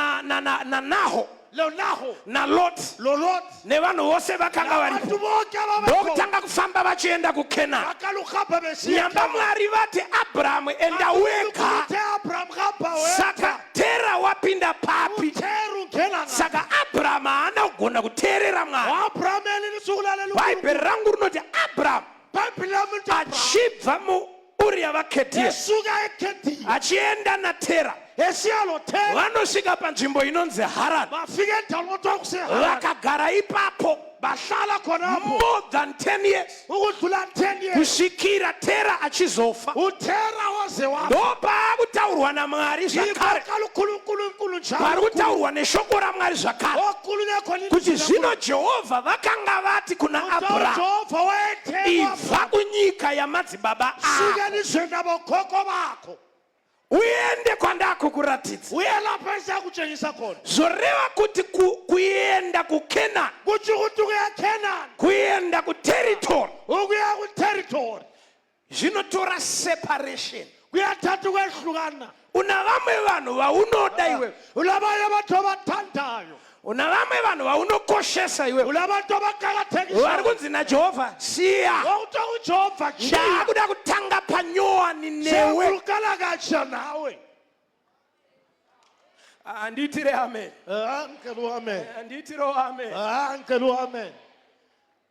naNaho loNaho naLot loLot nevanhu vose vakanga varipo, abantu bonke ababekhona ndokutanga kufamba vachienda kuKenani. baqala ukuhamba besiya Nyamba Mwari vati, Abrahamu, enda wega. Uthe Abraham hamba wedwa. Saka Tera wapinda papi? UThera ungena ngaphi? Saka Abrahamu haana kugona kuteerera Mwari. UAbraham elinisa ukulalela Bhaibheri rangu rinoti Abrahamu Bhayibheli lami lithi Abraham achibva muUri yavaKedhia esuka eKhediya achienda naTera, esiya loThera, vanosvika panzvimbo inonzi Harani. bafika endaweni kuthiwa kuseHarani. Vakagara ipapo Bahlala khonapho more than 10 years, ukudlula 10 years, kusvikira Tera achizofa. uThera waze wafa. Ndopaakutaurwa naMwari zvakare, Iqala ukhuluma uNkulunkulu pari njalo kutaurwa neshoko raMwari zvakare, okhulunywe khona kuti ilizwi. zvino Jehovha vakanga vati kuna Abrahamu, uJehova wayethe, ibva kunyika yamadzibaba suka ako elizweni labokhokho bakho uende kwandakukuratidza. Uye lapho esiyakutshengisa khona. Zvoreva kuti kuenda kuKenani, Kutsho ukuthi ukuya Khenani, kuenda kuterritory, ukuya ku-territory, zvinotora separation. Kuyathatha ukwehlukana. Una vamwe vanhu vaunoda iwewe, Ulabanye abantu abathandayo, una vamwe vanhu vaunokoshesa iwewe, ulabantu vari abaqakathekisayo, kunzi naJehovha, siya, okuthiwa uJehova tshiya, ndakuda kutanga panyowani newe. Sekuqala katsha nawe. Handiitire amen. Ah, ngicela u-amen. Handiitirewo amen. Ah, ngicela u-amen.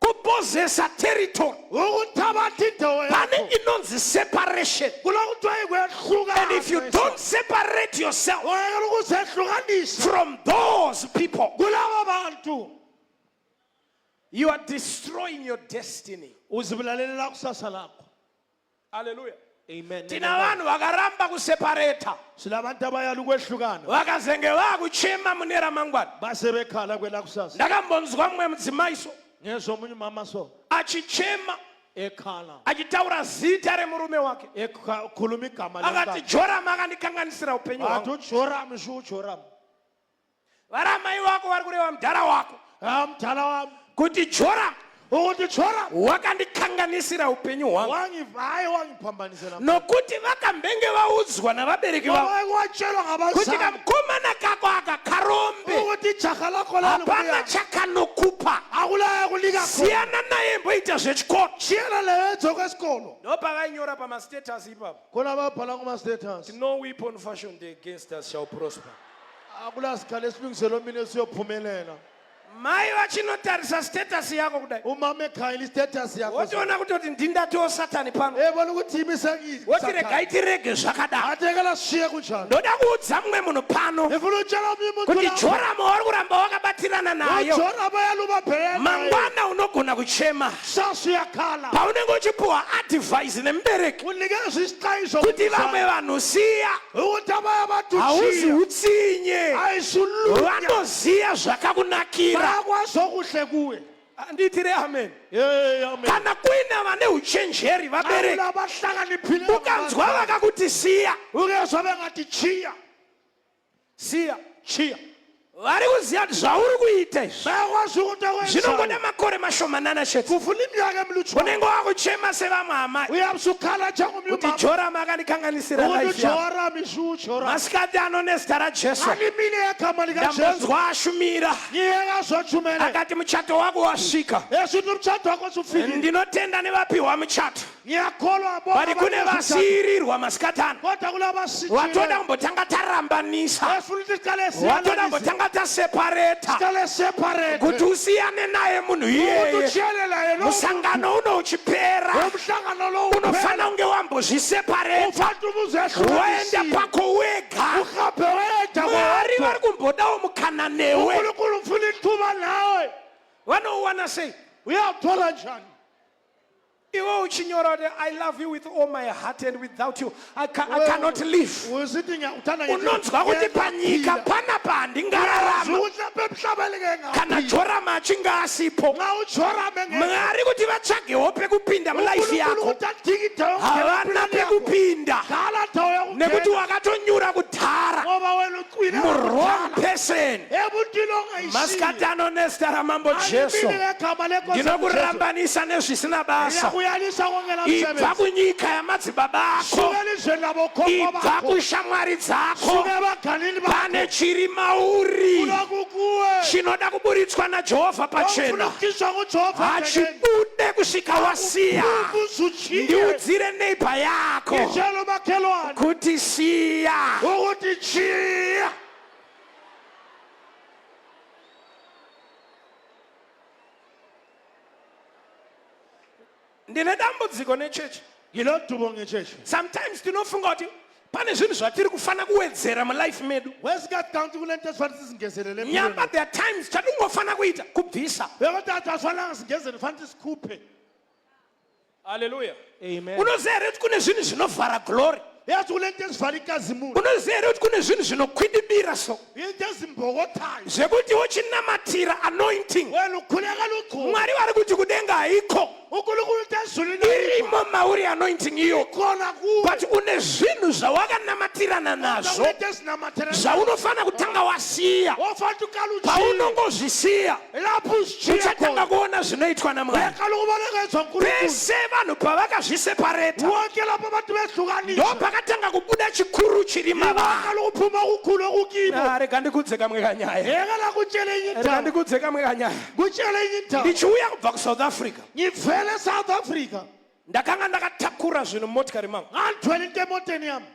Kupossessa territory, Ukuthabatha indawo pane yakho, inonzi separation, kulokuthiwa ikwehlukana. and if you don't separate yourself Uyekela ukuzehlukanisa from those people, kulaba bantu, you are destroying your destiny. Uzibulalela kusasa lakho. Hallelujah. Amen. Tina vanhu vakaramba kuseparata, Silabantu abayala ukwehlukana, vakazenge vakuchema mune ramangwana. Basebekhala kwelakusasa. Ndakambonzwa mumwe mudzimai so Ngezwa omunye umama so achichema, ekhala, achitaura zita remurume wake, ekhuluma igama akati lomkakhe. Joram akandikanganisira upenyu Wathi hwangu. uJoram, sho uJoram. Varamai vako vari kureva mudhara wako, Ah, mdala wami, kuti Joram ukuthi Joram wakandikanganisira upenyu hwangu, hayi wangiphambanisela, nokuti vakambenge vaudzwa navabereki vavo ngoba watshelwa kuti ngabazali kamukomana kako aka karombe, ukuthi ijaha lakho hapana lalo chakanokupa, akulaya kulika khona, siyana naye mboita zvechikoro. Tshiyela leyo enzoka esikolo. Ndopavainyora pamastatus ipapo, Khona ababhala kuma-status, "No weapon fashioned against us shall prosper." Akula sikhali esilungiselwe mina esiyophumelela. Mai vachinotarisa status yako kudai, Umama ekhayela istatus yakho, wotoona kutoti ndindatiwo Satani pano, ebona ukuthi yimi sengi woti regai tirege zvakadaro. Atekela sishiye kunjalo. Ndoda kuudza mumwe munhu pano Ngifuna utshela omunye umuntu kuti lapha, Jorama wauri kuramba wakabatirana nayo, uJorama yalubabhekene naye. Mangwana unogona kuchema Kusasa uyakhala paunenge uchipiwa advice nemubereki unikezwa isixwayiso kuti vamwe vanhu siya. Ukuthi abanye abantu Hauzi tshiya. utsinye, Ayisulunya. vanoziva zvakakunakira. Bayakwazi okuhle kuwe. Ndiitire amen. Hey, amen. Kana kuine vane uchenjeri vabereki, Abahlakaniphile, ukanzwa vakakuti siya, ukezwa bengathi tshiya, siya. Tshiya. Vari kuziva kuti zvauri kuita izvi Bayakwazi ukuthi zvinongoda okwenzayo makore mashomanana chete, kufuna iminyaka emilutshwane, unenge wakuchema sevamwe amai uyabe usukhala njengomnye kuti umama Jorama akandikanganisira ukuthi life yangu. uJorama isuJorama. Masikati ano, nezita raJesu, Alimini egama likaJesu, ndambonzwa ashumira ngiyekazothumele akati muchato wako wasvika. Esithi umtshato wakho usufikile. Ndinotenda nevapiwa muchato, Ngiyakholwa bonke but kune abanezwa umtshato. vasiyirirwa masikati ano, Kodwa vatoda kulabasitshile kumbotanga tarambanisa, esifuna ukuthi siqale vatoda siyalanise, kumbotanga tasepareta siqale separate kuti usiyane naye munhu ukuthi iyeye. utshiyele laye lo. Musangano uno uchipera, Umhlangano lo uphela, unofanira kunge wambozvisepareta, ufanele waenda ubuzehlukanisile, pako wega. uhambe wedwa. Mwari vari kumbodawo mukana newe. UNkulunkulu ufuna ithuba nawe. Vanouwana sei? Uyawuthola njani? Iwe uchinyora kuti "I love you with all my heart and without you I cannot live." Usithi ngiyakuthanda. Unonzwa kuti panyika panapa handingararama Ukuthi lapha emhlabeni ke kana Jorama achinge asipo. Nxa uJorama engekho. Mwari kuti vatsvagewo pekupinda mulife uNkulunkulu yako, ukuthi adinge indawo yokungena havana empilweni yakho. pekupinda, Dlala ndawo nekuti yokungena wakatonyura kudhara ngoba wena ucwile muwrong person. Emuntwini ongayisiye. Masikati ano, nezita raMambo Jesu, Alimini ngegama lenkosi uJesu, ndinokurambanisa nezvisina basa. Ngiyakuyalisa kongela Ibva msebenzi. kunyika yamadzibaba ako, Suka elizweni labokhokho ibva bakho. kushamwari dzako. Suka ebaganini bakho. Pane chiri mauri Kulokukuwe chinoda kuburitswa naJehovha ofuna pachena, ukukhishwa nguJehova. hachibude kusvika wasiya. Uzutshiye. Ndiudzire neighbor yako Ngitshela umakhelwane kuti siya. Ukuthi tshiya. Ndine dambudziko nechechi. Ngilodubo ngechechi. Sometimes tinofunga kuti pane zvinhu zvatiri kufanira kuwedzera mulife medu. Kwesikhathi kanti kunento esifanele sizingezelele Nyamba empilweni. there are times chatingofanira kuita kubvisa. Bekodwa asifanelanga singezele, fanele sikhuphe. Haleluya. Amen. Unoziva here kuti kune zvinhu zvinovhara glory? Yazi kunento ezivala inkazimulo. Unoziva here kuti kune zvinhu zvinokwidibira so, Into ezimbokothayo. Zvekuti uchinamatira anointing, Wena ukhulekela ugcobo, Mwari vari kuti kudenga haiko, uNkulunkulu uthi ezulwini ayikho. Irimo mauri anointing iyo, Ikhona kuwe. but une zvinhu zvawakanamatira nazvo Kunento ezinamathela zvaunofanira kutanga wasiya. Ofanele uqale utshiye. Paunongozvisiya, Lapho uzitshiye uchatanga khona, kuona zvinoitwa naMwari. Uyaqala ukubona ngezwa uNkulunkulu. Pese vanhu pavakazvisepareta, Wonke lapho abantu behlukaniswa, ndo pakatanga kubuda chikuru chiri mavari. Baqala ukuphuma kukhulu okukibo. Ah, rega ndikudze kamwe kanyaya. Yekela kutshele enye Rega indaba. ndikudze kamwe kanyaya. Kutshele enye indaba. Ndichiuya kubva kuSouth Africa, Ngivele South Africa, ndakanga ndakatakura zvinhu mumotikari mangu, ngandithwele into emoteni yami,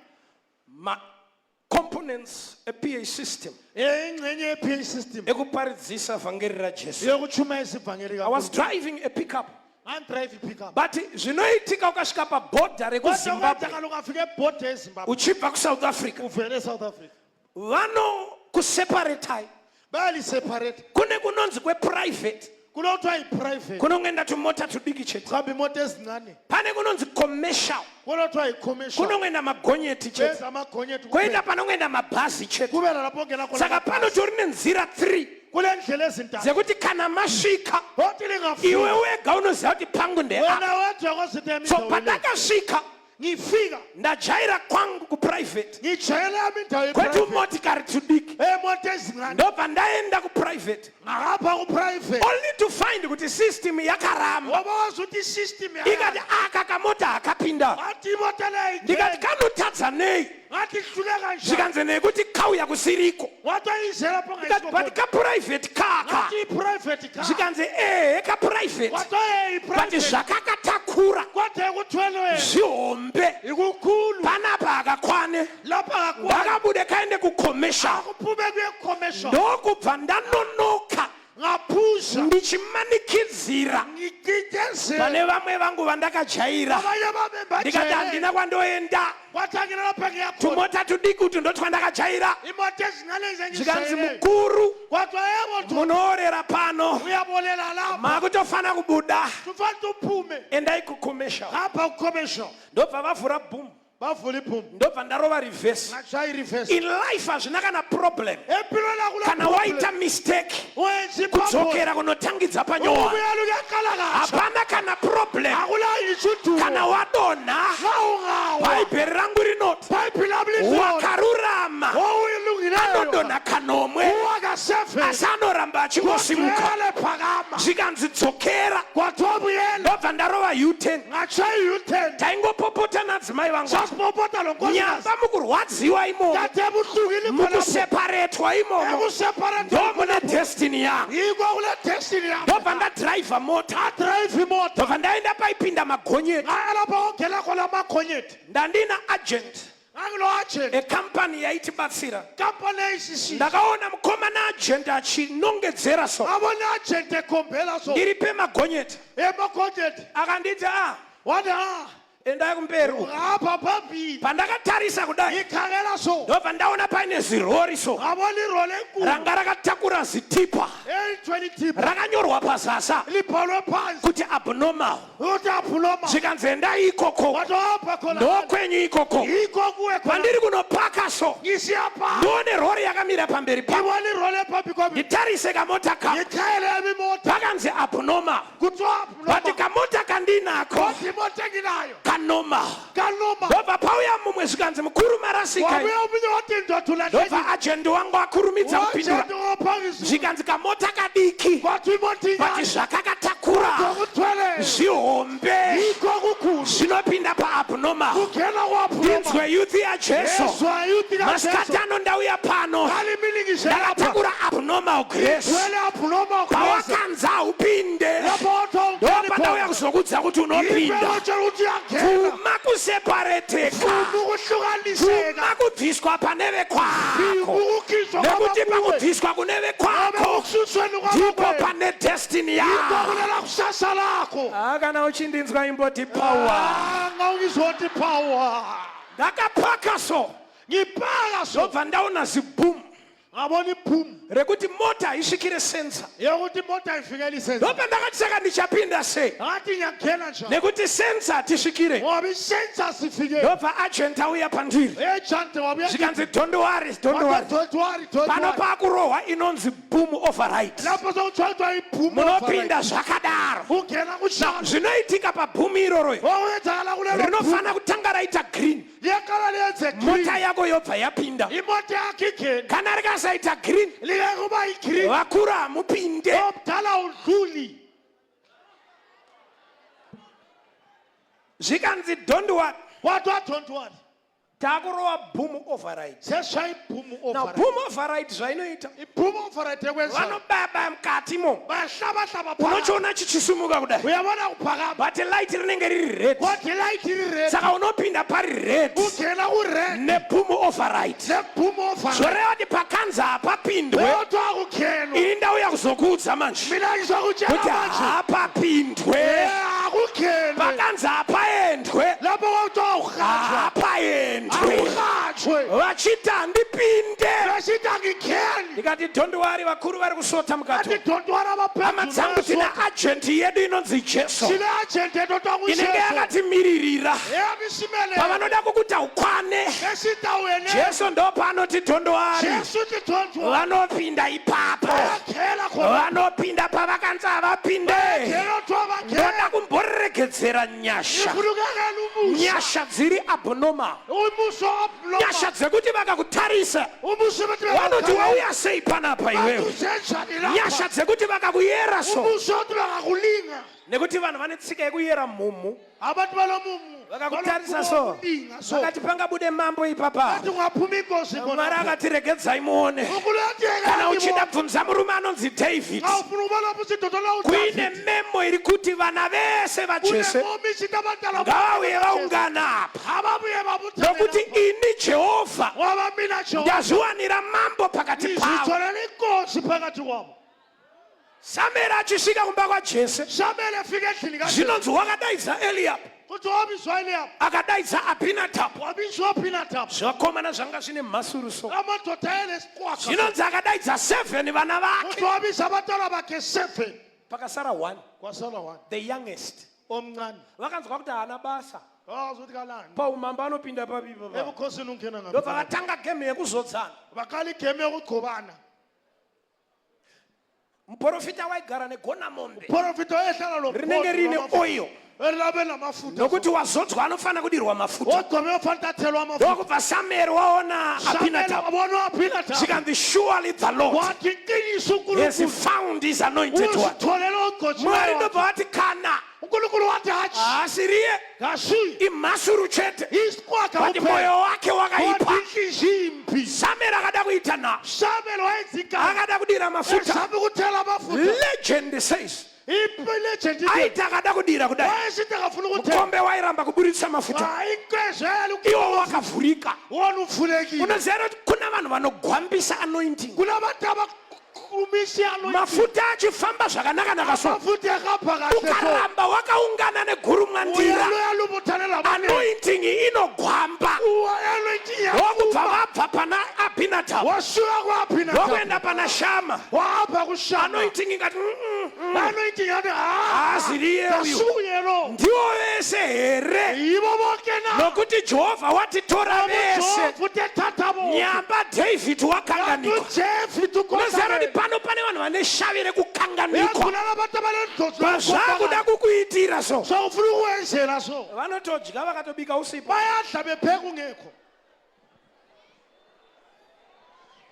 macomponents ePA system ingxenye ye-PA system ekuparidzisa vhangeri raJesu. yokuchumayisa ivhangeli. I was driving a pickup, Ngandrive i-pickup, but zvinoitika ukasvika pabhodha kodwa rekuZimbabwe kwenzakala ungafika ebhoda eZimbabwe uchibva kuSouth Africa, uvele eSouth Africa, vanokuseparetai. Bayaliseparate. Kune kunonzi kweprivate, Kulothiwa yi-private, kunongoenda tumota tudiki chete. Kuhamba imoto ezincane. Pane kunonzi commercial, Kulothiwa yi-commercial, kunongoenda magonyeti chete. Benza amagonyeti Koenda kuphela. panongoenda mabhazi chete. Kube nalapho ongena khona Saka amabhasi. panotori nenzira 3 Kule ndlela ezintathu dzekuti kana masvika, othi lingafika, iwe wega unoziva kuti pangu ndeapa. Wena wedwa kwazinto yami So indawo le. pandakasvika, Ngifika, ndajaira kwangu kuprivate, ngijayele yami indawo ye-private. kwetumotikari tudiki, Emoto ezincane, ndobva ndaenda kuprivate, ngahamba ku-private, only to find kuti system yakaramba, ngoba wazi ukuthi i-system ikati aka kamota hakapinda. Ngathi imoto leyo Ndikati ingena. kanotadza nei? Ngathi ihluleka njani? Zvikanzi nekuti kauya kusiriko. Wathi ayize lapho Ndikati ngayisiko but khona. kaprivate kaka. Ngathi i-private car. Zvikanzi ehe, kaprivate, Wathi hey, but i-private, zvakakatakura kodwa ekuthwele wena zvihombe. Ikukhulu. Panapa hakakwane. Lapha akakwani. Ngakabude kaende kucommercial. Kuphume kuye commercial. Ndokubva ndanonoka. Ngaphuza. Ndichimanikidzira Ngicindezela. pane vamwe vangu vandakajaira. Abanye bami Ndikati embajele. handina kwandoenda. Kwathi angina lapha ngiyakhona. Tumota tudiki utu ndotwandakajaira. Imoto ezincane Zvikanzi engizijayeleyo. mukuru Kwathiwa yebo nto. munoorera pano. Uyabolela lapha. Makutofana kubuda. Kufanele uphume. Endai kucommercial. Hamba kucommercial. Ndobva vavhura boom. Bavula iboom. Ndobva ndarova reverse. Ngashaya ireverse. In life hazvina kana problem. Empilweni akula Kana problem. waita mistake Wenza iphambano. kudzokera kunotangidza panyowa. Ubuyela uyaqala katsha. Hapana kana problem. Akula ishudumo. Kana wadonha. Nxa ungawa. Bhaibheri rangu rinoti Bhayibheli lami lithi lona. wakarurama Owulungileyo. anodonha kanomwe Uwa ka-seven. asi anoramba achingosimuka. Kwagcwele phakama. Zvikanzi dzokera. Kwathiwa buyela. Ndobva ndarova U10. Ngashaya i-U-turn. Taingopopota nadzimai vangu. Sasipopota lo nkosikazi. Nyamba mukurwadziwa imomo. Kade ebuhlungwini khonapho. Mukuseparetwa imomo. Ekuseparate Ndomune destiny yangu. Yikho kule destiny yakho. Ndobva ndadhiraivha mota. Drive imoto. Ndobva ndaenda paipinda magonyeti. Ngaya lapha okungena khona amagonyeti. Ndandina agent Ngangilo agent. ecompany yaitibatsira. Company eyisisi. Ndakaona mukomana agent achinongedzera so. Ngabona agent ekhombela so. Ndiri pemagonyeti. Emagonyeti. Akanditi a Wathi ha. endai kumberi uku. Ngapha phambili. Pandakatarisa kudai Ngikhangela so. ndobva ndaona paine zirori so Ngabona iroli enkulu. ranga rakatakura zitipa Elithwele ithipha. rakanyorwa pazasa Libhalwe phansi. kuti abnormal Uthi aphuloma. zvikanzi endai ikoko Wathi hamba khona. ndokwenyu ikoko Yikho kuwe khona. pandiri kunopaka so Ngisiyapha. ndione rori yakamira pamberi pangu Ngibona iroli ephambi kwami. nditarise kamota kako Ngithele yami imoto. pakanzi abnormal Kuthiwa but aphuloma. kamota kandinako Kodwa imoto enginayo. kanormal Kanoma. ndobva pauya mumwe zvikanzi mukuru marasika Wabuya omunye wathi ndoda ulahlekile. ndobva ajendi wangu akurumidza kupindura Wagenda waphangisa. zvikanzi kamota kadiki Kwathi imoto but inyane. zvakakatakura Ngokuthwele. zvihombe Yikho kukhulu. zvinopinda paabnormal Kungena kwaphuloma. ndinzwe youth yajesu Yezwa youth kaJesu. masikati ano ndauya pano Ngaliminingise lapha. ndakatakura abnormal grace Thwele abnormal grace. pawakanzi haupinde Lapho wathi awungeni ndopandauya khona. kuzokudza kuti unopinda Yikho utshela ukuthi uyangena. bvuma kusepareteka Funa ukuhlukaniseka. bvuma kubviswa pane vekwako Ukukhishwa nekuti kwabakuwe. pakubviswa kune vekwako Ekususweni ndipo kwabakuwe. pane destiny Yikho yako kulela kusasa lakho. Ah, kana uchindinzwa imboti power Ah, ngawungizoti power. ndakapaka so Ngipaka so. ndobva ndaona ziboom Ngabona iboom rekuti mota haisvikire sensor yokuthi imoto ayifikeli isenza. ndobva ndakati saka ndichapinda sei Ngathi ngiyangena njani? nekuti sensor hatisvikire Ngoba isenza sifike. ndobva agent auya pandiri Agent wabuya. zvikanzi don't worry don't worry Don't worry, don't pano worry. pakurohwa inonzi boom override Lapho sokuthiwa iboom. munopinda zvakadaro Ungena kunjalo. zvinoitika paboom iroro Okwenzakala kulelo boom. rinofana kutanga raita green Liyaqala liyenze green. mota yako yobva yapinda Imoto yakho ingene. kana rikasaita green Liyeke kuba yigreen. vakuru hamupinde Omdala awudluli. zvikanzi don't worry Kwathiwa don't worry. takurova boom override Seshaya iboom now override. boom override zvainoita Iboom override ekwenzayo. vanobaba mukati mo Bayahlabahlaba phakathi. unochiona chichisumuka kudai Uyabona kuphakama. but light rinenge riri red Kodwa ilight iri-red. saka unopinda pari red Ungena ku-red. neboom override Ne-boom override. zvoreva kuti pakanzi hapapindwe Kodwa akunghenwa. ini ndauya kuzokuudza manje Mina ngizokutshela kuti manje. hapapindwe Eh, akunghenwe. pakanzi hapaendwe Lapho kwakuthiwa awuhanjwa. hapaendwe Akuhanjwe. vachiti handipinde Besithi angingeni. ndikati don't worry vakuru vari kusota mukati Athi don't worry hama dzangu abaphezulu. tina agent yedu inonzi jesu Sine agent etotwa inenge nguJesu. yakatimiririra Yebo isimele. pavanoda kukuti ukwane Besithi awuyenele. jesu ndo paanoti don't worry Jesu uthi don't worry. vanopinda ipapo Bayakhela khona. vanopinda pavakanzi havapinde Khela kuthiwa bakhela. ndoda kumboregedzera nyasha Ngifuna ukuyekela umusa. nyasha dziri abnormal Umusa abnormal. nyasha dzekuti vakakutarisa Umusa bethi vanoti wauya sei panapa iwewe Uzenjani lapha? nyasha dzekuti vakakuyera so Umusa uthi bangakulinga. nekuti vanhu vane tsika yekuyera mhumhu Abantu balomumu. vakakutarisa so Balokulinga so. vakati pangabude mambo ipapa Athi ungaphuma ingozi khona. mwari akati regedzai muone Ukuletheka kana uchida bvunza murume anonzi david Awufuna ukuba lapho sidoda la kuine memo iri kuti vana vese vajese Kunemomi isinto abadala ngavauye vaungana apa Ababuye babuthane. nokuti ini jehovha Ngoba mina Jehova ndazviwanira mambo pakati pavo ngizitholela inkosi phakathi kwabo. Samueri achisvika kumba kwaJese, Samuel efika endlini kaJese, zvinonzi wakadaidza Eliabhu, kuthi wabizwa Eliab, akadaidza Abhinadhabhu. Wabizwa Abinadab. Zvakomana zvanga zvine mhasuru so. Amadoda ayelesiqwaga. Zvinonzi akadaidza 7 vana vake. Kuthi wabiza abantwana bakhe 7. Pakasara 1, Kwasala 1. the youngest. Omncane. Vakanzwa kuti haana basa. Wazi ukuthi kalani. Paumambo anopinda papi papa. Ebukhosini ungena ngaphi. Ndobva vatanga game yekuzodzana. Baqala igame yokugcobana. Muprofita waigara negona mombe Profita wayehlala lo rinenge riine oil Elilabe namafuta. nokuti wazodzwa anofanira kudirwa mafuta. Ogcobe ofanele athelwe amafuta. Ndokubva Samueri waona Samuel Abinadab wabona uAbinadab. zvikanzi surely the Lord Wathi iqiniso has uNkulunkulu found his anointed one. uzitholele Mwari ogcotshiweyo. ndobva vati kana uNkulunkulu wathi hatshi. haasiriye Ngasuye. imhasuru chete Isiqwaga but kuphela. mwoyo wake wakaipa. Kodwa inhliziyo imbi. Samueri akada kuita nhau, Samuel wayenza igama. akada kudira mafuta. Ezama ukuthela amafuta. Legend says Ilegend ithi aiti akada kudira kudai wayesithi akafuna ukuthela. mukombe wairamba kuburitsa mafuta Hayi inkwezela iwo wakavhurika. wona uvulekile. Unoziva here kuti kuna vanhu vanogwambisa anointing, Kulabantu abakhulumisa anointing. mafuta achifamba zvakanaka-naka so Amafuta ehamba kahle so. ukaramba wakaungana negurumwandira, Uyaluya labantu. anointing inogwamba. Anointing Ndokubva yakuba. vabva pana Abhinadhabu Wasuka kwaAbinadab. ndokuenda pana Shama. Wahamba kuShama. Anointing ikati Anointing yathi ha. Haasiriye uyu. Kasuye lo. Ndiwo vese here? Yibo bonke na. Nokuti Jehovha watitora vese. Jehova uthethatha bonke. Nyamba David wakanganikwa. uJeff Unoziva kuti pano pane vanhu vane shavi rekukanganikwa. Uyagula abantu abanendlozi Pazvakuda kukuitira so, So ufuna ukwenzela so. vanotodya vakatobika usipo. Bayadla bepheka ungekho.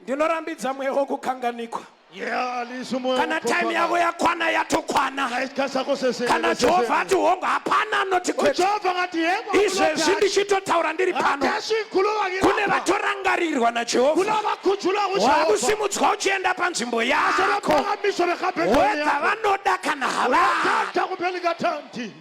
Ndinorambidza mweya wokukanganikwa. Yeah, lisa umoya. Kana time yako yakwana yatokwana. Isikhathi sakho sesele. Kana Jehovha ati hongu, hapana anoti kwete. uJehova ngathi yebo. Izvezvi ndichitotaura ndiri pano, Akasikhuluma kune ngilapha. vatorangarirwa naJehovha. Kunabakhunjulwa kuJehova. Wakusimudzwa uchienda panzvimbo yako, Asebephakamiswa behamba endaweni whether yakho. vanoda kana havada. Uyathanda kuphela ingathandi.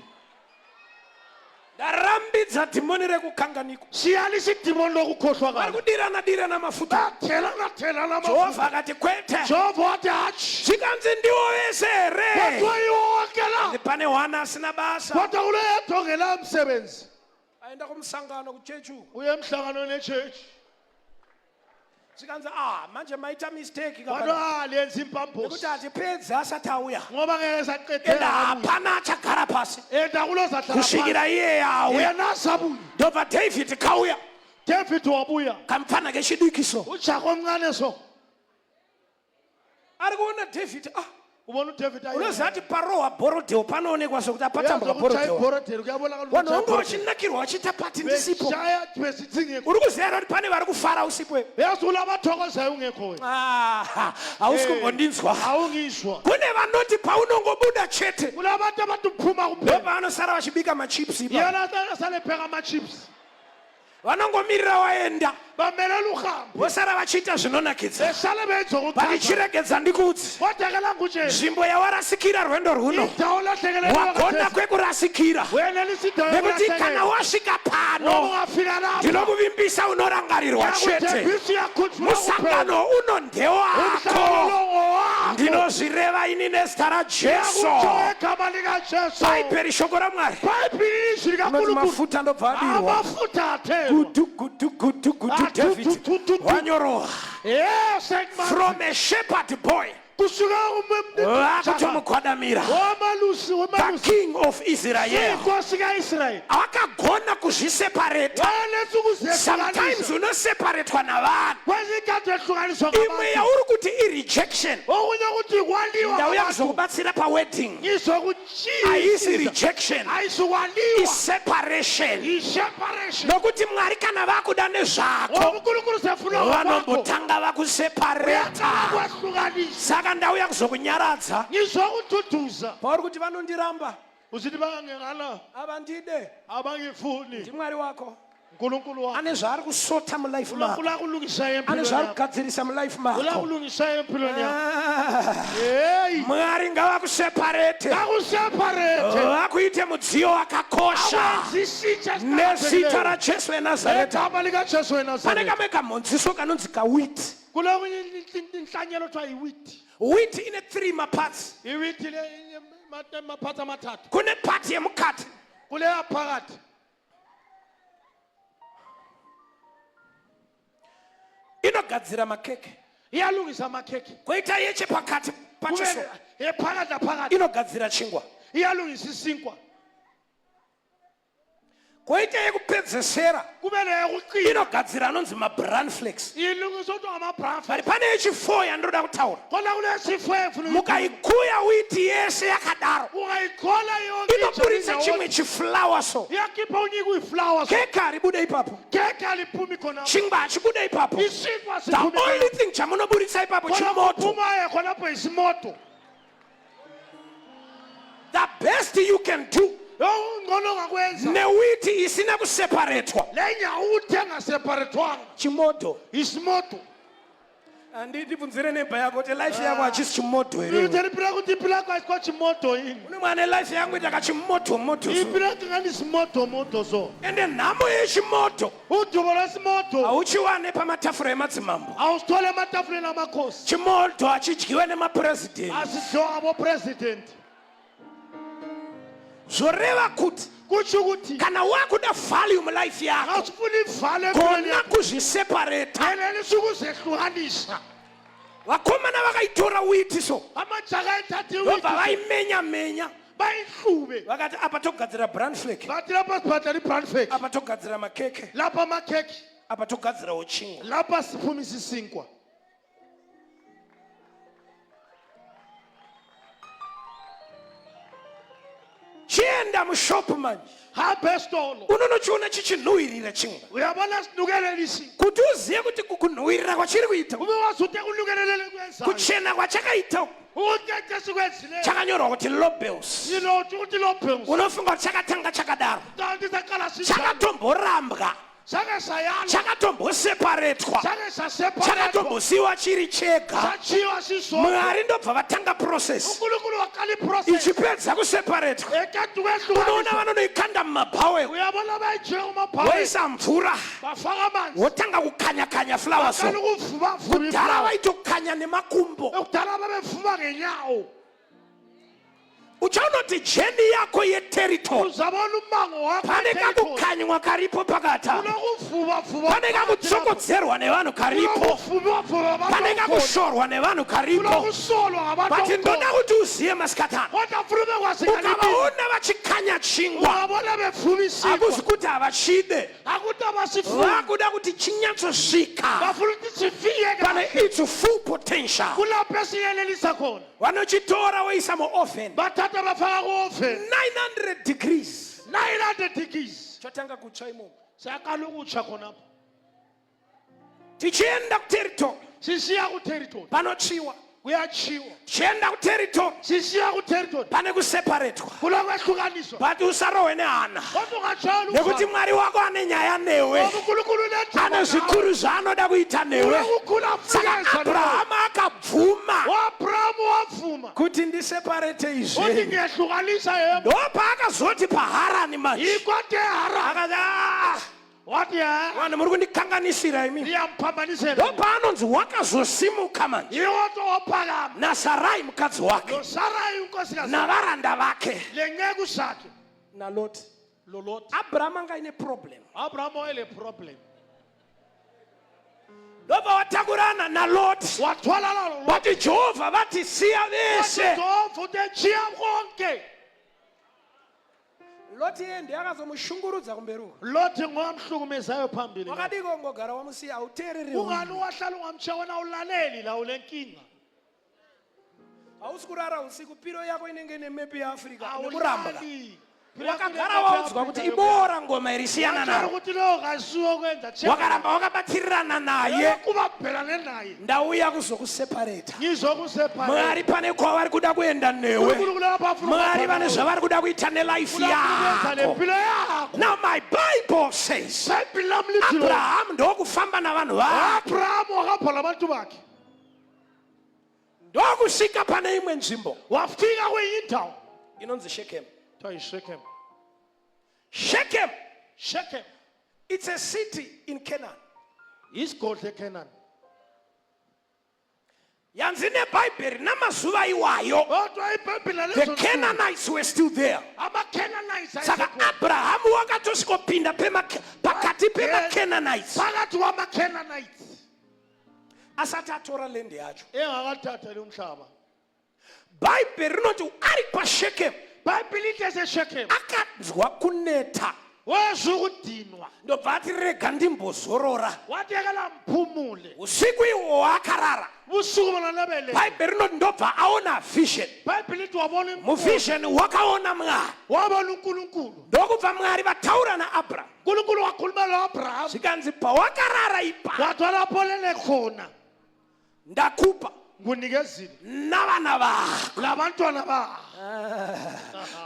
Ndarambidza dhimoni rekukanganikwa. Siyalisa idimoni Vari lokukhohlwakala. kudirana dirana mafuta. Bathelana thelana amafuta. Jehovha akati kwete. Jehova wathi hatshi. Zvikanzi ndiwo vese here? Kodwa yiwo wonke la. Pane hwana asina basa. Kodwa kuleyedwa ongela msebenzi. Aenda kumusangano kuchechi uku. Uye emhlanganweni echechi. Zvikanzi ah manje maita mistake Kodwa ka. ah lenza impambosi. Nekuti hatipedzi asati auya. Ngoba ngeke Enda saqedela. hapana achagara pasi Enda kulozahlala. kusvikira iye auya. Yena asabuya. Ndobva David kauya David wabuya. kamufana kechidiki so. Ujako omncane so. Ari kuona David ah Ubona uDavid aye. unoziva kuti parohwa bhorodheo panoonekwa sokuti apatambwa Uyazi ukuthi bhorodheo. ibhorodhelo kuyabonakala Vanhu ukuthi vange vachinakirwa vachiita pati ndisipo. Beshaya besithi ngekho. Uri kuziva here kuti pane vari kufara usipo iwe? Yazi kulabathokozayo ungekho wena. Ah, hausi kumbondinzwa. Awungizwa. Kune vanoti paunongobuda chete Kulabantu abantu phuma kuphela. ndopavanosara vachibika machips ipapo. Yena sale pheka ama chips. Vanongomirira waenda Bamelela uhambo. vosara vachiita zvinonakidza. Besale benza But ukuthanda. chiregedza ndikuudze, Kodwa ke languje. nzvimbo yawarasikira rwendo rwuno, Indawo lahlekelele. wagona kwekurasikira, Wena lisindawo nekuti kana wasvika pano, ungafika lapha. ndinokuvimbisa unorangarirwa chete. Ngiyakuthembisa uyakhunjulwa kuphela. Musangano uno ndewako. Umhlangano lo ngowakho. Ndinozvireva ini nezita raJesu. Ngiyakutsho egama likaJesu. Bhaibheri shoko raMwari Bhayibhili izwi rinoti likaNkulunkulu. mafuta ndobva adirwa. Amafuta athelwa. Gudu gudu gudu gudu Ah, tu, David tu, tu, tu, tu. wanyorowa Yes, sekumanzi. from a shepherd boy Kusuka vakutomugwadamira, wamalusi the wamalusi king of Israel. inkosi kaIsrayeli. Akagona kuzviseparata. Wayeletha Sometimes ukuzehlukanisa. unoseparatwa navanhu. Kwezinye inkathi ehlukaniswa Imwe ngabantu. yauri kuti irejection, Okunye ukuthi kwaliwa ndauya ngabantu. kuzokubatsira pawedding, haisi Ngizokutshiza. rejection, Ayisukwaliwa. iseparation. Iseparation. Nokuti Mwari kana vakuda nezvako, Ngoba uNkulunkulu sefuna ngokwakho. vanombotanga vakuseparata. Kwehlukanisa. Saka ndauya kuzokunyaradza Ngizokududuza. pauri kuti vanondiramba, Usithi bangengala avandide. abangifuni. NdiMwari wako uNkulunkulu wakho. ane zvaari kusota mulife mako, uNkulunkulu akulungisa ane empilweni zvaari yakho. kugadzirisa mulife mako. Ulakulungisa empilweni yakho. Ah, Hey. Mwari ngavakuseparate, Akuseparate. vakuite mudziyo wakakosha Awenzisitsha nezita raJesu weNazareta. Egama likaJesu Pane weNazaretha. kamwe kamhonziso kanonzi kawiti. Kulokunye inhlanyelo kuthiwa yiwheat. Wheat ine 3 maparts. Iwiti le maphathi amathathu. Kune part yemukati. Kuleya phakathi. Inogadzira makeke. Iyalungisa amakhekhe. Koita yechepakati pacho so. Kube yephakathi naphakathi. Inogadzira chingwa. Iyalungisa isinkwa. Koita yekupedzesera. Kube leyokuqina. Inogadzira anonzi mabran flakes. Ilungisa ukuthi ngama-brown But pane yechi4 yandinoda kutaura. Khona kulesifo efuna Mukaikuya wheat yese yakadaro. Ungayikhola yonke Inoburitsa ijani chimwe chiflower so. Iyakhipha unyika uyiflower so. Keke haribude ipapo. Keke aliphumi khona. Chingwa hachibude ipapo. Isinkwa The siphumi only thing chamunoburitsa ipapo khona. chimoto. Kuphumayo khonapho isimoto. The best you can do Okungcono ongakwenza. newheat isina kuseparetwa. Le nyawuthi engaseparetwanga. Chimoto. Isimoto. Handitibvunzire nemba yako kuti life yako hachisi chimoto here. Ngithelipira ukuthi impilo yakho ayisikho chimoto yini. Une mwana life yangu ita kachimoto moto. so. Impilo yakho ingani isimoto moto so. Ende nhamo yechimoto Udubo lwesimoto hauchiwane pamatafura emadzimambo. awusithole ematafuleni amakhosi. Chimoto hachidyiwe nemapurezidendi. Asidliwa abo-president. Zvoreva kuti Kusho ukuthi kana wakuda value mulife yako awusifuna ivalo empilweni gona yakho. kuzvisepareta. Yenelisa ukuzehlukanisa. Vakomana vakaitora wheat so Amajaka ethatha vobva iwiti vaimenya menya bayihlube. vakati apa togadzira bran flake, Bathi lapha sibhadala i-brown fake. apa togadzira makeke, Lapha amakhekhe. apa togadzirawo chingwa. Lapha siphumisa isinkwa. Chienda mushopu manje Hamba esitolo. unonochiona chichinhuhwirira chingwa. Uyabona sinukelela isinkwa. Kuti uzive kuti kunhuhwirira kwachiri kuita, Ube wazi ukuthi ekunukeleleni kwenzayo. kuchena kwachakaita uku, Ukuthi esikwenzileyo. chakanyorwa kuti Lobels. Yilothi ukuthi lobhengu. Unofunga kuti chakatanga chakadaro, Kanti saqala sinjalo. chakatomborambwa, Sake sayalwa. chakatomboseparetwa, Sake saseparatwa. chakatombosiyiwa chiri chega. Satshiwa sisodwa. Mwari ndobva vatanga process. uNkulunkulu waqala iprocess. Ichipedza kuseparetwa, Ekade unoona ukwehlukanisa. vanonoikanda mumabhawel, Uyabona bayijika kumabhawe. voisa mvura, Bafaka amanzi. wotanga kukanya-kanya flower so. Baqala ukuvuba vuba Kudhara iflower. vaitokanya nemakumbo. Ekudala babevuba ngenyawo. Uchaona kuti jeni yako yeterritory Uzabona ummango wakho. pane eterritory. kakukanywa karipo pakati apa, Kunokuvuba vuba. pane kakutsokodzerwa nevanhu karipo, Kunokuvuba vuba abantu pane abakhona. kakushorwa nevanhu karipo. Kunokusolwa ngabantu But ndoda abakhona. kuti uzive masikatana, Kodwa funa ube kwazi ngaliphi. ukavaona vachikanya chingwa, Ungabona bevuma isinkwa. hakuzi kuti havachide, Akuthi abasifuni. vakuda kuti chinyatsosvika Bafuna ukuthi sifike pane kahle. its full potential. Kulapho esinyenelisa khona. Vanochitora voisa muoven Bathatha bafaka ku-oven. 900 degrees, 900 degrees. chotanga kutsva imomo. Siyaqala ukutsha khonapho. Tichienda kuterritory Sisiya ku-territory. panotsviwa, Kuyatshiwa. tichienda kuterritory Sisiya ku-territory. pane kuseparetwa. Kulokwehlukaniswa. But usarohwe nehana, Kodwa ungatshayela nekuti uvalo. Mwari wako ane nyaya newe, Ngoba uNkulunkulu unendaba ane nawe. zvikuru zvaanoda kuita newe. Unokukhula Saka afuna ukwenza nawe. Abrahama akabvuma U-Abrahamu wavuma. kuti ndiseparete Uthi izvi. ngiyehlukanisa yebo. Ndopaakazoti paHarani manje, Yikwade eHarani. akati, "Ah, Wathi ha. vanhu muri kundikanganisira imi." Niyamphambanisela. Ndopaanonzi wakazosimuka manje Yikodwa waphakama. naSarai mukadzi wake, NoSarayi unkosikazi. navaranda vake, Lenceku sakhe. naLoti. LoLoti. Abrahama anga aine problem. Abraham wayele problem. Ndobva watakurana naLoti, Wathwala lalo Lot. vati Jehovha vati siya vese. Wathi uthi tshiya konke. Loti iye ndiye akazomushungurudza kumberi uko. Lot ngowamhlukumezayo phambili. Wakadii kungogara wamusiya, hauteereri. Ungani wahlala ungamtshiya wena ulaleli la ulenkinga. Hausi kurara usiku, piro yako inenge ine mepi yeAfrica nekurambwa. Awulali. Wakagara waudzwa kuti ibora ngoma iri, siyana Watshela naro. ukuthi lo kasuwo kwenza Wakaramba wakabatirana naye. Kuba bhelane naye. Ndauya kuzokusepareta. Ngizokuseparate. Mwari pane kwavari kuda kuenda newe. uNkulunkulu lapha afuna Mwari vane zvavari kuda kuita nelife ukwenza yako. lempilo yakho. Now my Bible says Ibhayibheli lami lithi lo Abraham ndokufamba navanhu vake, Abraham wakabhala abantu bakhe. ndokusvika pane imwe nzvimbo Wafika kwenye indawo. inonzi Shechem. Kuthiwa yiShechem. Shechem, Shechem. it's a city in Canaan. Isigodlo eCanaan. Yanzi nebhaibheri namazuva iwayo, Kodwa iBhayibheli the nalezo nsuku, Canaanites were still there. amaCanaanites Saka ayesekhona. Abrahamu wakatosvikopinda pakati pemaCanaanites Phakathi kwamaCanaanites asati atora land yacho. Engakathatha lo mhlaba. Bhaibheri rinoti ari paShekemu, Bhayibheli ithi eseShekemu, akanzwa kuneta, wezwa ukudinwa, ndobva ati rega ndimbozorora. Wathi yekela mphumule. Usiku ihwo hwaakarara, Busuku bona lebele, Bhaibheri rinoti ndobva aona vision. Bhayibheli ithi wabona imbono. Muvision wakaona Mwari, Wabona uNkulunkulu. Ndokubva Mwari vataura naAbrahamu. UNkulunkulu wakhuluma lo-Abraham. Zvikanzi pawakarara ipa, Wathi walapho olele khona, ndakupa ngunikezile navana vako. Labantwana bakho.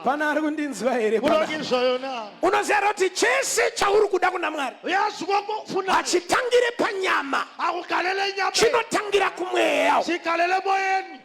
Pana ari kundinzwa here pana? Kulokizwa yona. Unoziva kuti chese chauri kuda kuna Mwari Uyazi konke okufunayo hachitangire panyama, akugalele enyameni, chinotangira kumweya. Sigalele emoyeni.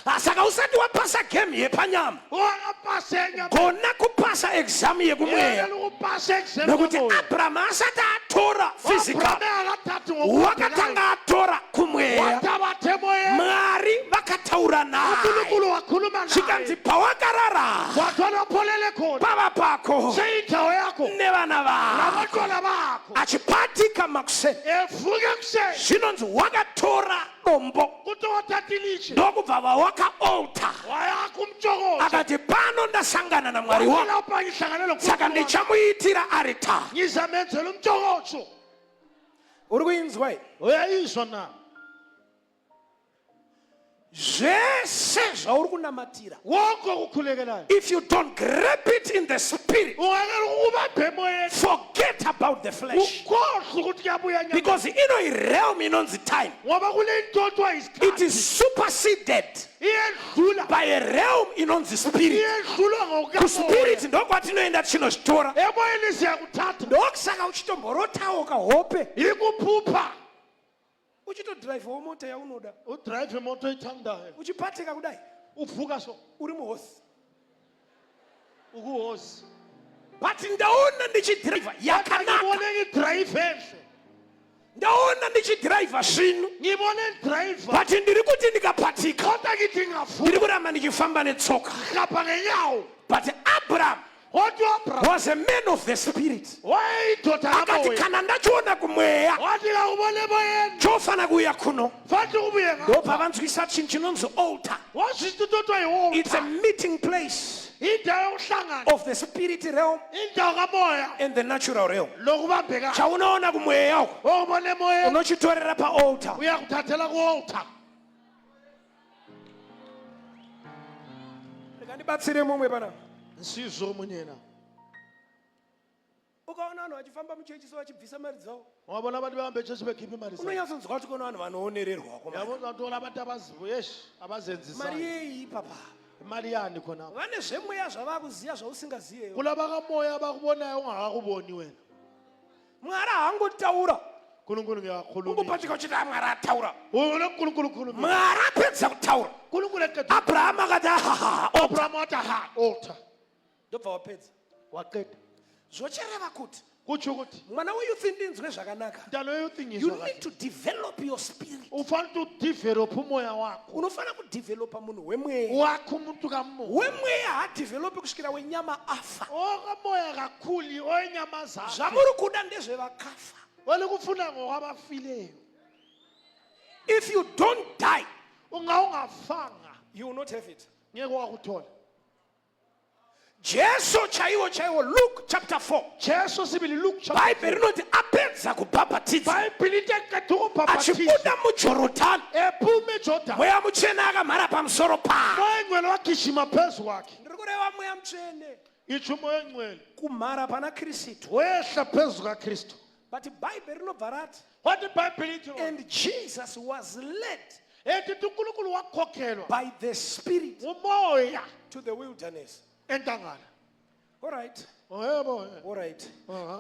Ah, saka usati wapasa game yepanyama, Ungakapasi enyameni, gona kupasa exam yekumweya, yekela ukupasa exam nekuti yomoya. Abrahamu asati atora physical, Abraham akathathi ngokubhekayo, wakatanga atora kumweya. Wathabatha emoyeni. Mwari vakataura naye, uNkulunkulu wakhuluma naye, zvikanzi pawakarara, wathi walapho olele khona, pava pako seyindawo yakho nevana vako. Nabantwana bakho. Achipatika makuseni, Evuka ekuseni, zvinonzi wakatora dombo, kuthi wathatha ilitshe, ndokubva vawaka altar, wayakha umtshokotsho, akati pano ndasangana naMwari wangu, lapha ngihlangane saka noNkulunkulu wami. Ndichamuitira altar. Ngizamenzela umtshokotsho. Uri kuinzwa here? Uyayizwa na? Zvese zvauri kunamatira, Wonke okukhulekelayo, if you don't grab it in the spirit, ungakela ukubambe emoyeni, forget about the flesh, ukhohlwe ukuthi kuyabuya nyama, because ino realm inonzi time, ngoba kule nto othiwa it isikhathi, is superseded iyedlula, by a realm inonzi spirit. Iyedlulwa ngokukamoya. Kuspirit ndokwatinoenda tichinozvitora. Emoyeni siyakuthatha. Ndokusaka uchitomborotawo kahope, Ikuphupha, uchitodhiraivhawo mota yaunoda, udrayive imoto oyithandayo, uchipatika kudai, uvuka so, uri muhosi. Ukuhosi. But ndaona ndichidhiraivha yakanaka, Ngibone ngidrayive enhle, ndaona ndichidhiraivha zvinu, ngibone ngidrayiva, but ndiri kuti ndikapatika, kodwa ngithi ngavuka, ndiri kuramba ndichifamba netsoka. Ngihamba ngenyawo. But Abraham Kodwa uAbraham was a man of the spirit. wayeyindoda Akati kamoya. kana ndachiona kumweya, Wathi ngakubona emoyeni, chofana kuuya kuno. Fanele kubuye ngapha. Ndobva vanzwisa chinhu chinonzi altar. Wazwisisa into othiwa It's a yi-altar. meeting place Indawo yokuhlangana, of the spirit realm indawo kamoya and the natural realm. Lokubambekayo. Chaunoona kumweya uko, Okubona emoyeni, unochitorera paaltar. Uyakuthathela ku-altar. Rega ndibatsire mumwe pana. Nsizwe omunye na. Ukaona vanhu vachifamba muchechi so vachibvisa mari dzavo, Wabona abantu behambe echechi bekhipha imali zabo, unonyatsonzwa kuti kune vanhu vanoonererwa komana. yabona ukuthi abantu abazibuyesh Mari abazenzisayo. yei ipapa? Imali yani khona? Vane zvemweya zvavakuziva zvausingaziyeyo. Kulabakamoya abakubonayo ungakakuboni wena. Mwari haangotaura, Nkulunkulu ngiyakhuluma, ungopatika uchiti "Ah, Mwari ataura." wena uNkulunkulu ukhuluma. Mwari apedza kutaura, uNkulunkulu eqeda, Abrahamu akati ahaha, altar. Abraham wathi ha, altar. Ndobva wapedza. Waqeda. Zvochereva kuti Kutsho ukuthi mwana weyouth, ndinzwe zvakanaka, mntana weyouth, you ngizwa need kahle, to develop your spirit. Ufanele udevelop umoya wakho. Unofanira kudevelopa munhu wemweya. Wakho umuntu kamoya. Wemweya haadhevhelopi kusvikira wenyama afa. Okamoya kakhulu owenyamazana. Zvamuri kuda ndezvevakafa. Welikufuna ngokwabafileyo. If you don't die, Unga ungafanga, you will not have it. Ngeke wakuthola. Jesu chaiwo chaiwo, Luke chapter 4, Jesu sibili, Luke chapter Bhaibheri rinoti apedza kubhabhatidza, Bhayibheli ithi eqeda ukubhabhathiswa, achibuda muJorodhani, ephuma eJordan, Mweya Mutsvene akamhara pamusoro pake. Moya Engcwele wagijima phezu kwakhe. Ndiri kureva Mweya Mutsvene Itsho uMoya Engcwele kumhara pana Kristu. Wehla phezu kaKristu. But Bhaibheri rinobva rati, Wathi iBhayibheli ithi, and Jesus was led ethi uNkulunkulu wakhokhelwa by the Spirit ngumoya to the wilderness. Enkangala. All right. Yebo. All right.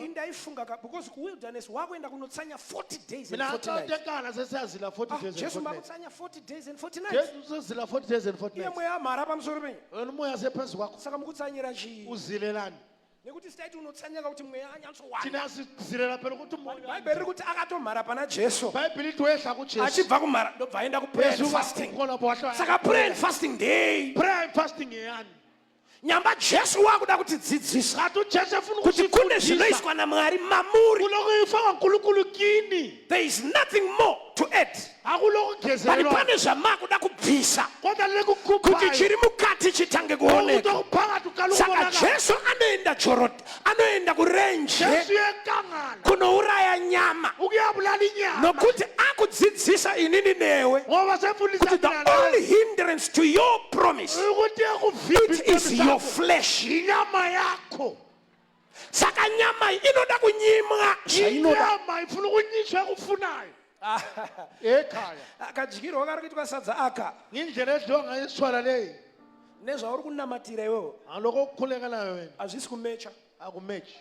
Indaifunga because kuwilderness wakuenda kunotsanya 40 days and Mina 40 nights. enkangala sesiyazila 40 Ah, days and Jesu 40 nights. makutsanya 40 days and 40 nights. Jesu sesizila 40 days and 40 Iye nights. mweya amhara pamusoro penyu. Wena umoya sephezu kwakho. Saka mukutsanyira chii? Uzilelani? Nekuti sitaiti unotsanyaka kuti mweya anyatsowanda. Thina sizirela phela ukuthi umoya. Bhaibheri riri kuti akatomhara pana Jesu. Bhayibheli ithi wehla kuJesu. Achibva kumhara ndobva aenda kuprayer and Yesu fasting. khona wahla. Saka prayer and fasting ndei? Prayer and fasting ngeyani? Nyamba Jesu wakuda kutidzidzisa Kanti uJesu efuna kuti kune ukusifundisa zvinoiswa naMwari mamuri. kulokuyifaka uNkulunkulu kini. There is nothing more to add. But Akulokungezelelwa. pane zvamakuda kubvisa Kodwa kuti lekukhuphayo. chiri mukati chitange Ukuthi kuoneka. okuphakathi uqala Saka ukubonakala. Jesu anoenda Jorodhani, anoenda kurenje Jesu yenkangala kunouraya nyama ukuyabulala inyama. nokuti akudzidzisa inini newe Ngoba sefundisa kuti the mina nawe only hindrance to your promise ukuthi ekuvimba it is isithembu your sakho flesh. inyama yakho. Saka nyama iyi inoda kunyimwa zvainoda. Inyama ifuna ukunyishwa ekufunayo. Ekhaya. Kadyirwo kari kuitwa sadza aka Ngendlela edliwa ngayo isitshwala leyi. nezvauri kunamatira iwewe Ngaloko okukhulekelayo wena hazvisi kumecha. akumechi.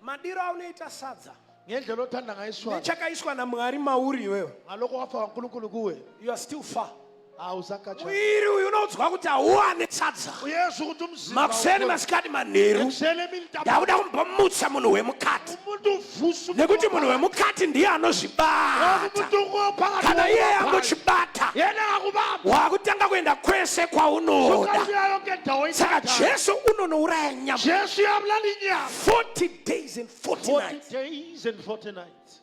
Madiro aunoita sadza Ngendlela othanda ngayo isitshwala. nechakaiswa naMwari mauri iwewe, Ngaloko wafa kaNkulunkulu kuwe. you are still far. Awusakhatshana. Mwiri uyu unoudzwa kuti hauwane sadza Uyesu ukuthi umzimba makuseni, awukhona. masikati, manheru. Ekuseni, emini, ntambama. Ndakuda kumbomutsa munhu wemukati Umuntu uvusa umuntu nekuti munhu ophakathi. wemukati ndiye Ngoba anozvibata. umuntu ophakathi Kana iye ngokubaphayo. angochibata, Yena akakubamba. wakutanga kuenda kwese kwaunoda. Suka uya yonke indawo Saka oyithandayo. Jesu unonouraya nyama Jesu uyabulala inyama. 40 days and 40 40 nights. days and 40 nights.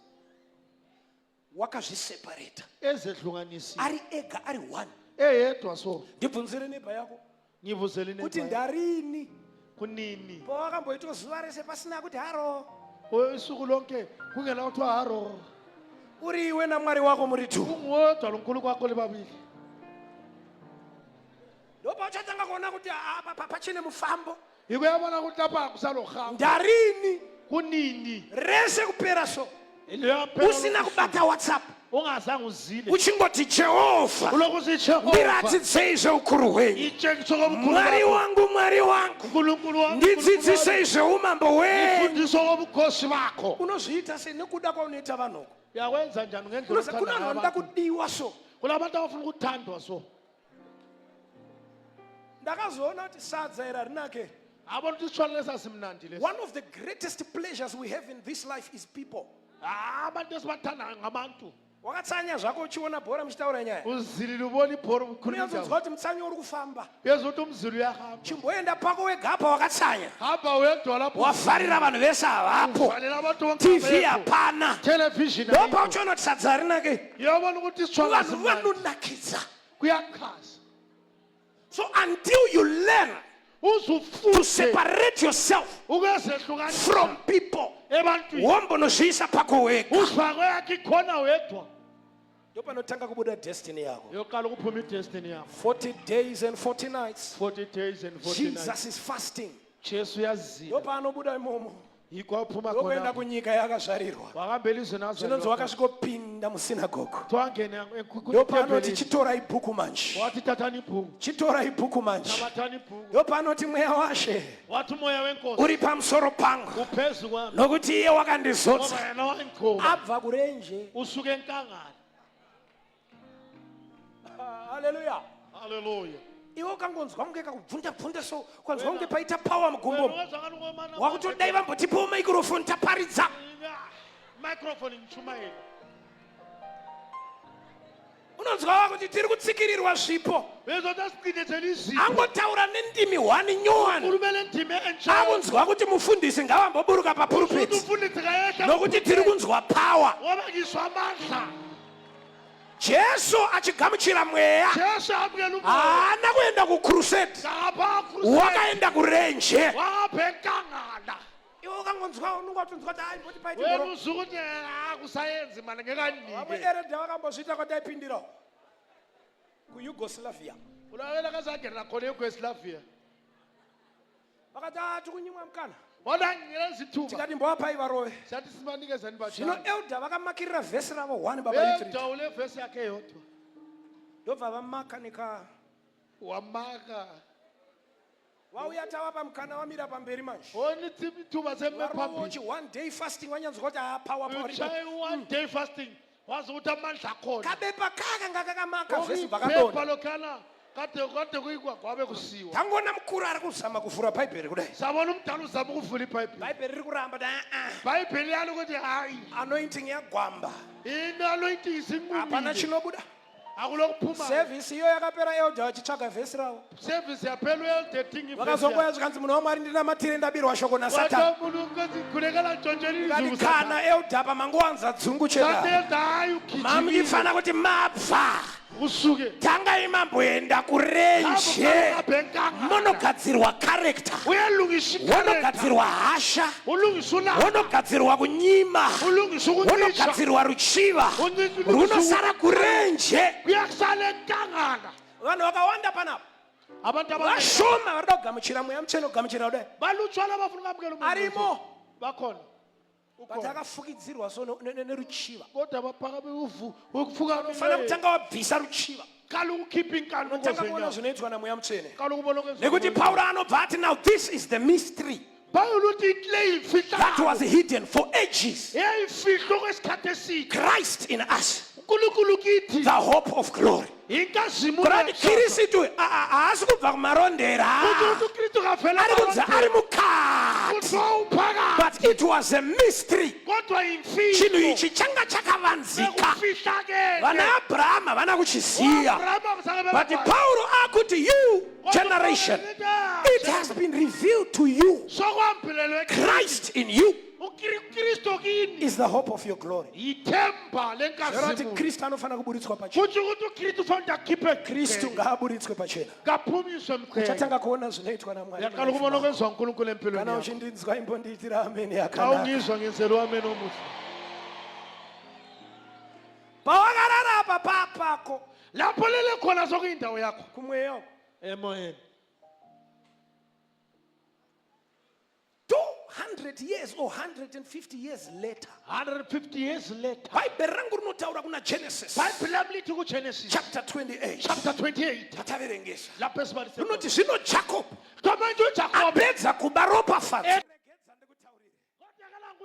Wakazviseparata Ezehlukanisile. ari ega, ari one. Eyedwa so. Ndibvunzire neighbour yako Ngivuzele kuti neighbour. ndarini Kunini? pawakamboitwa zuva rese pasina kuti haro, Usuku lonke kungena kuthiwa haro. uri iwe naMwari wako muri two. Ungwodwa loNkulunkulu wakho libabili. Ndopauchatanga kuona kuti ah, pachine mufambo. Yikuyabona ukuthi lapha kusalohamba. Ndarini Kunini? rese kupera so Liyaphela usina lokhu kubata WhatsApp, ungazange uzile. uchingoti Jehovha, Ulokhu usithi Jehova. ndiratidzei zveukuru hwenyu. Itshengiso kobukhulu Mwari bakho. wangu, Mwari wangu, uNkulunkulu wami. ndidzidzisei zveumambo hwenyu. Ifundiswa kobukhosi bakho. Unozviita sei nekuda kwaunoita vanhuko? Uyakwenza njani ngendlela Unoziva kuna othanda vanhu vanoda ngayo abantu? kudiwa so. Kulabantu abafuna ukuthandwa so. Ndakazoona kuti sadza iri harinake. Abona ukuthi isitshwala lesi asimnandi lesi. One of the greatest pleasures we have in this life is people. Ah, abantu esibathandayo ngabantu. Wakatsanya zvako uchiona bhora muchitaura nyaya, Uzilile ubona ibhora ukhuluma unyanzonzwa indaba. kuti mutsanyo uri kufamba. Uyezwa ukuthi umzili uyahamba. Chimboenda pako wega apa wakatsanya, Hamba wedwa lapho. wafarira vanhu vese havapo, Uvalela abantu bonke TV abekho. hapana, Television ayikho. ndopauchiona kuti sadza harinake. Uyabona ukuthi isitshwala Vanhu asimnandi. vanonakidza. Kuyachaza. So until you learn Uze to ufunde separate yourself ukuzehlukanisa from people, ebantwini. wombonozviisa pako wega, Uzifake yakho ikhona wedwa. ndopanotanga kubuda destiny yako. Yoqala ukuphuma idestiny yakho. 40 days and 40 nights, 40 days and 40 nights. Jesus is fasting. Jesu uyazila. Ndopaanobuda imomo, Yikho aphuma ndokuenda khona. kunyika yakazvarirwa. Wahamba elizweni Zvinonzi azalelwa. wakasvikopinda musinagogo, Kuthiwa angene ndopaanoti etempelini. chitorai bhuku manje, Wathi thathani ibhuku. chitorai bhuku manje. Thabathani ibhuku. Ndopaanoti mweya washe Wathi umoya wenkosi uri pamusoro pangu, uphezu kwami. nokuti iye wakandizodza. Ngoba yena wangigcoba. Abva kurenje. Usuke enkangala. Haleluya. Haleluya. Iwe ukangonzwa kunge kakubvunda bvunda so, ukanzwa kunge paita power mugumbo, wakutodai vambotipawo maikrofoni taparidza. Microphone ngishumayela. Unonzwa wakuti tiri kutsikirirwa zvipo. Bezothi asiqinethele izipho. Angotaura nendimi hwani nyowani, Khulumela endimi entsha. akunzwa kuti mufundisi ngavamboburuka Uthi papurupeti umfundisi kayehla. nokuti tiri kunzwa power. Ngoba ngizwa amandla. Jesu achigamuchira mweya, Jesu amukela umoya. haana kuenda kucrusade, Ngapha crusade. wakaenda kurenje. Wahamba enkangala. Iwe ukangonzwa unonga watonzwa kuti ai mboti paiti Wena ngoro. usuke uthi ah kusayenzi manje ngeke Vamwe anike. eredha vakambozviita kwataipindirawo kuYugoslavia. Ulalela kazangena khona eYugoslavia. Vakati a tikunyimwa mukana. Wona nginikeza ithuba. Tikati mbovapai varove. Sathi sibanikezeni Zvino batshana. elder vakamakirira vhesi ravo 1 baba litri. Elder ule verse yakhe yodwa. Ndobva vamaka neka Wamaka. vauya tavapa mukana wamira pamberi manje. Wona ithuba seme Varova phambili. uchi one day fasting wanyanzwa kuti a power power. Uchaye one day fasting. Wazi ukuthi amandla akhona. Kabepa kaka ngakakamaka vhesi Iphepha vakadonha. lokhana. Kade kade kuyikwa kwabe kusiwa. Tangoona mukuru ari kuzama kuvhura bhaibheri kudai. Sabona umdala uzama ukuvula iBhayibheli. Bhaibheri riri kuramba kuti aa Bhayibheli yalo ukuthi hayi. Anointing yagwamba. Into anointing Hapana isinqumile. chinobuda. Akulokuphuma. Sevhisi iyo yakapera elder vachitsvaga vhesi ravo. Service yaphela uyelidedinga Vakazongoya zvikanzi munhu waMwari ndinamatire ndabirwa shoko naSatani. Ndikati kana elder apa mangowanza dzungu chete. Mamuchifanira kuti mabva. Usuke. Tangai mamboenda kurenje monogadzirwa character. Uyalungisa i-character. Wonogadzirwa hasha. Ulungisa ulaka. Wonogadzirwa kunyima. Ulungisa ukuncisha. Wonogadzirwa ruchiva. Runosara kurenje. Kuyakusala enkangala. Vanhu vakawanda panapa. Abantu abaningi Vashoma varida kugamuchira mweya mutsvene kugamuchira kudai. balutshwana abafuna ukwamukela umoya. Arimo. Bakhona. But Ukhona. akafukidzirwa so neruchiva. Kodwa baphakame uvu ukufuka. Unofanira kutanga wabvisa ruchiva. Qala ukukhipha inkanuko Unotanga kuona zenyama. zvinoitwa namweya mutsvene. Qala ukubona okwenziwa Nekuti nguMoya. Pauro anobva ati now this is the mystery Pawulo uthi le that yimfihlakalo. was hidden for ages. Yayimfihlo kwesikhathi eside. Christ in us, uNkulunkulu kithi the hope of glory. inkazimulo Kurati yakusasa. Kirisitu haasi kubva kumarondera. Kuthi ukuthi uKristu kavela Ari kunzi ari mukati. kuthiwa uphakathi. But it was a mystery. Kodwa Chinhu yimfihlo ichi changa chakavanzika. bekufihlakele. Vana Abrahama havana kuchiziva. Abrahama azange But bebekwazi. Pauro akuti you Kodwa generation, Pawulo it has been revealed to you. Sokwambulelwe Christ in you uKristu kini is the hope of your glory. yithemba Zvoreva kuti lenkazimulo. Kristu anofanira kuburitswa pachena. Kutsho ukuthi uKristu ufanele akhiphe Kristu ngaaburitswe pachena. kaphunyiswe mqhele. Uchatanga kuona zvinoitwa naMwari. Uyaqala ukubona okwenziwa uNkulunkulu empilweni Kana yakho. uchindinzwa imbondiitira ameni Xa yakanaka. ungizwa ngenzela uameni omuhle. Pawakarara apa papako Lapho lele khona sokuyindawo yakho. kumweya uko. Emoyeni. 200 years or 150 years later. 150 years later. Bhaibheri rangu rinotaura kuna Genesis Bhayibheli lami lithi kuGenesis chapter 28. chapter 28 Tataverengesa. lapho esibalise Rinoti zvino Jacob khona. Manje uJakobe apedza kuba ropafadzo. Eh.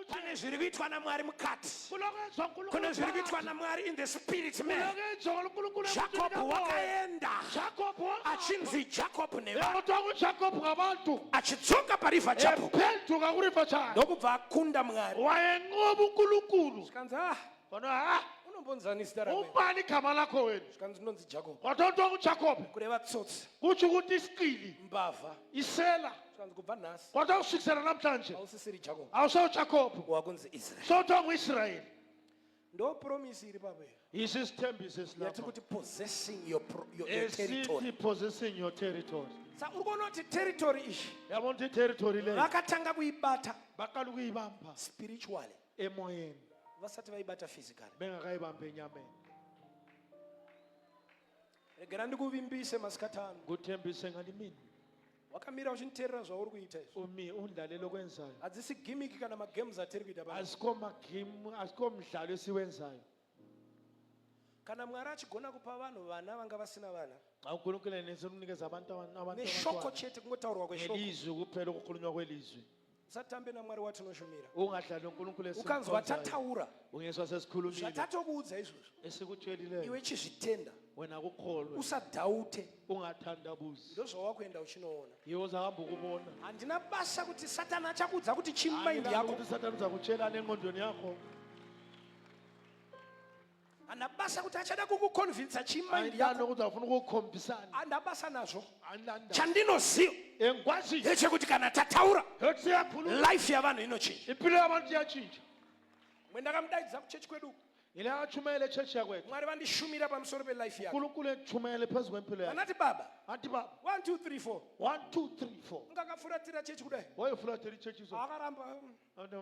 Pane zviri kuitwa naMwari mukati. Kulokwenziwa uNkulunkulu Kune zviri kuitwa phakathi. naMwari in the spirit man. Kulokwenziwa uNkulunkulu Jacob emuntwini kamoya. wakaenda Jacob wahamba. achinzi Jacob nevanhu Kuthiwa kuJacob ngabantu achidzoka pariva Jacob ephenduka kurifa chakhe ndokubva akunda Mwari. wayenqoba uNkulunkulu. Zvikanzi ah Kona ha unombonzani zita rako? ubani igama lakho wena? Zvikanzi ndinonzi Jacob. Kodwa kuthiwa kuJacob Kureva tsotsi, kutsho ukuthi isiqili mbavha. isela. Zvikanzi kubva nhasi Kodwa kusukisela namhlanje hausisiri Jacob, awusewuJacob wakunzi Israel. sewuthiwa ngu-Israyeli. Ndo promise iri papo iyo. Yiso isithembiso Yatiri esilapha kuti possessing your territory. esithi possessing your territory. Sa uri kuona kuti territory iyi Yabona ukuthi i-territory leyo vakatanga kuibata baqala ukuyibamba spiritually emoyeni vasati vaibata physically. bengakayibambi enyameni. Regera ndikuvimbise masikati ano. Nguthembise ngalimini Wakamira uchinditeerera zvauri kuita izvi. umi undlalele okwenzayo. Hadzisi gimmick kana magames atiri kuita pano. Asikho magimu asikho mdlalo esiwenzayo. Kana Mwari achigona kupa vanhu vana vanga vasina vana Xa uNkulunkulu enenisa ukunikeza abantu abantu neshoko abantwana. chete kungotaurwa kweshoko. Ngelizwi kuphela ukukhulunywa kwelizwi. Usatambe naMwari watinoshumira. Ungadlali uNkulunkulu Ukanzwa esimkhonzayo. tataura Ungezwa sesikhulumile zvatatokuudza izvozvo esikutshelile iwe chizvitenda wena kukholwe usadhaute ungathandabuzi. ndozvawakuenda uchinoona. Yiwo uzahamba ukubona. Handina basa kuti Satani achakuudza kuti chii mumind Angilalo yako. ukuthi uSathane uzakutshelani engqondweni yakho. Handina basa kuti achada kukuconvinsa chii mumind Angilalo yako. ukuthi afuna ukukhombisana. Handina basa nazvo. Anilanda. Chandinoziva Engikwaziyo ndechekuti kana tataura ethi siyakhuluma life yavanhu inochinja. impilo yabantu iyatshintsha. Mwe ndakamudaidza kuchechi kwedu. Ile atshumayele echechi yakwethu. Mwari vandishumira pamusoro pelife yako. uNkulunkulu etshumayele phezu kwempilo yakhe. Anati baba Athi baba 1 2 3 4 1 2 3 4. ungakafuratira chechi kudai. Wayefulathela ichechi izolo. Akaramba. Athi,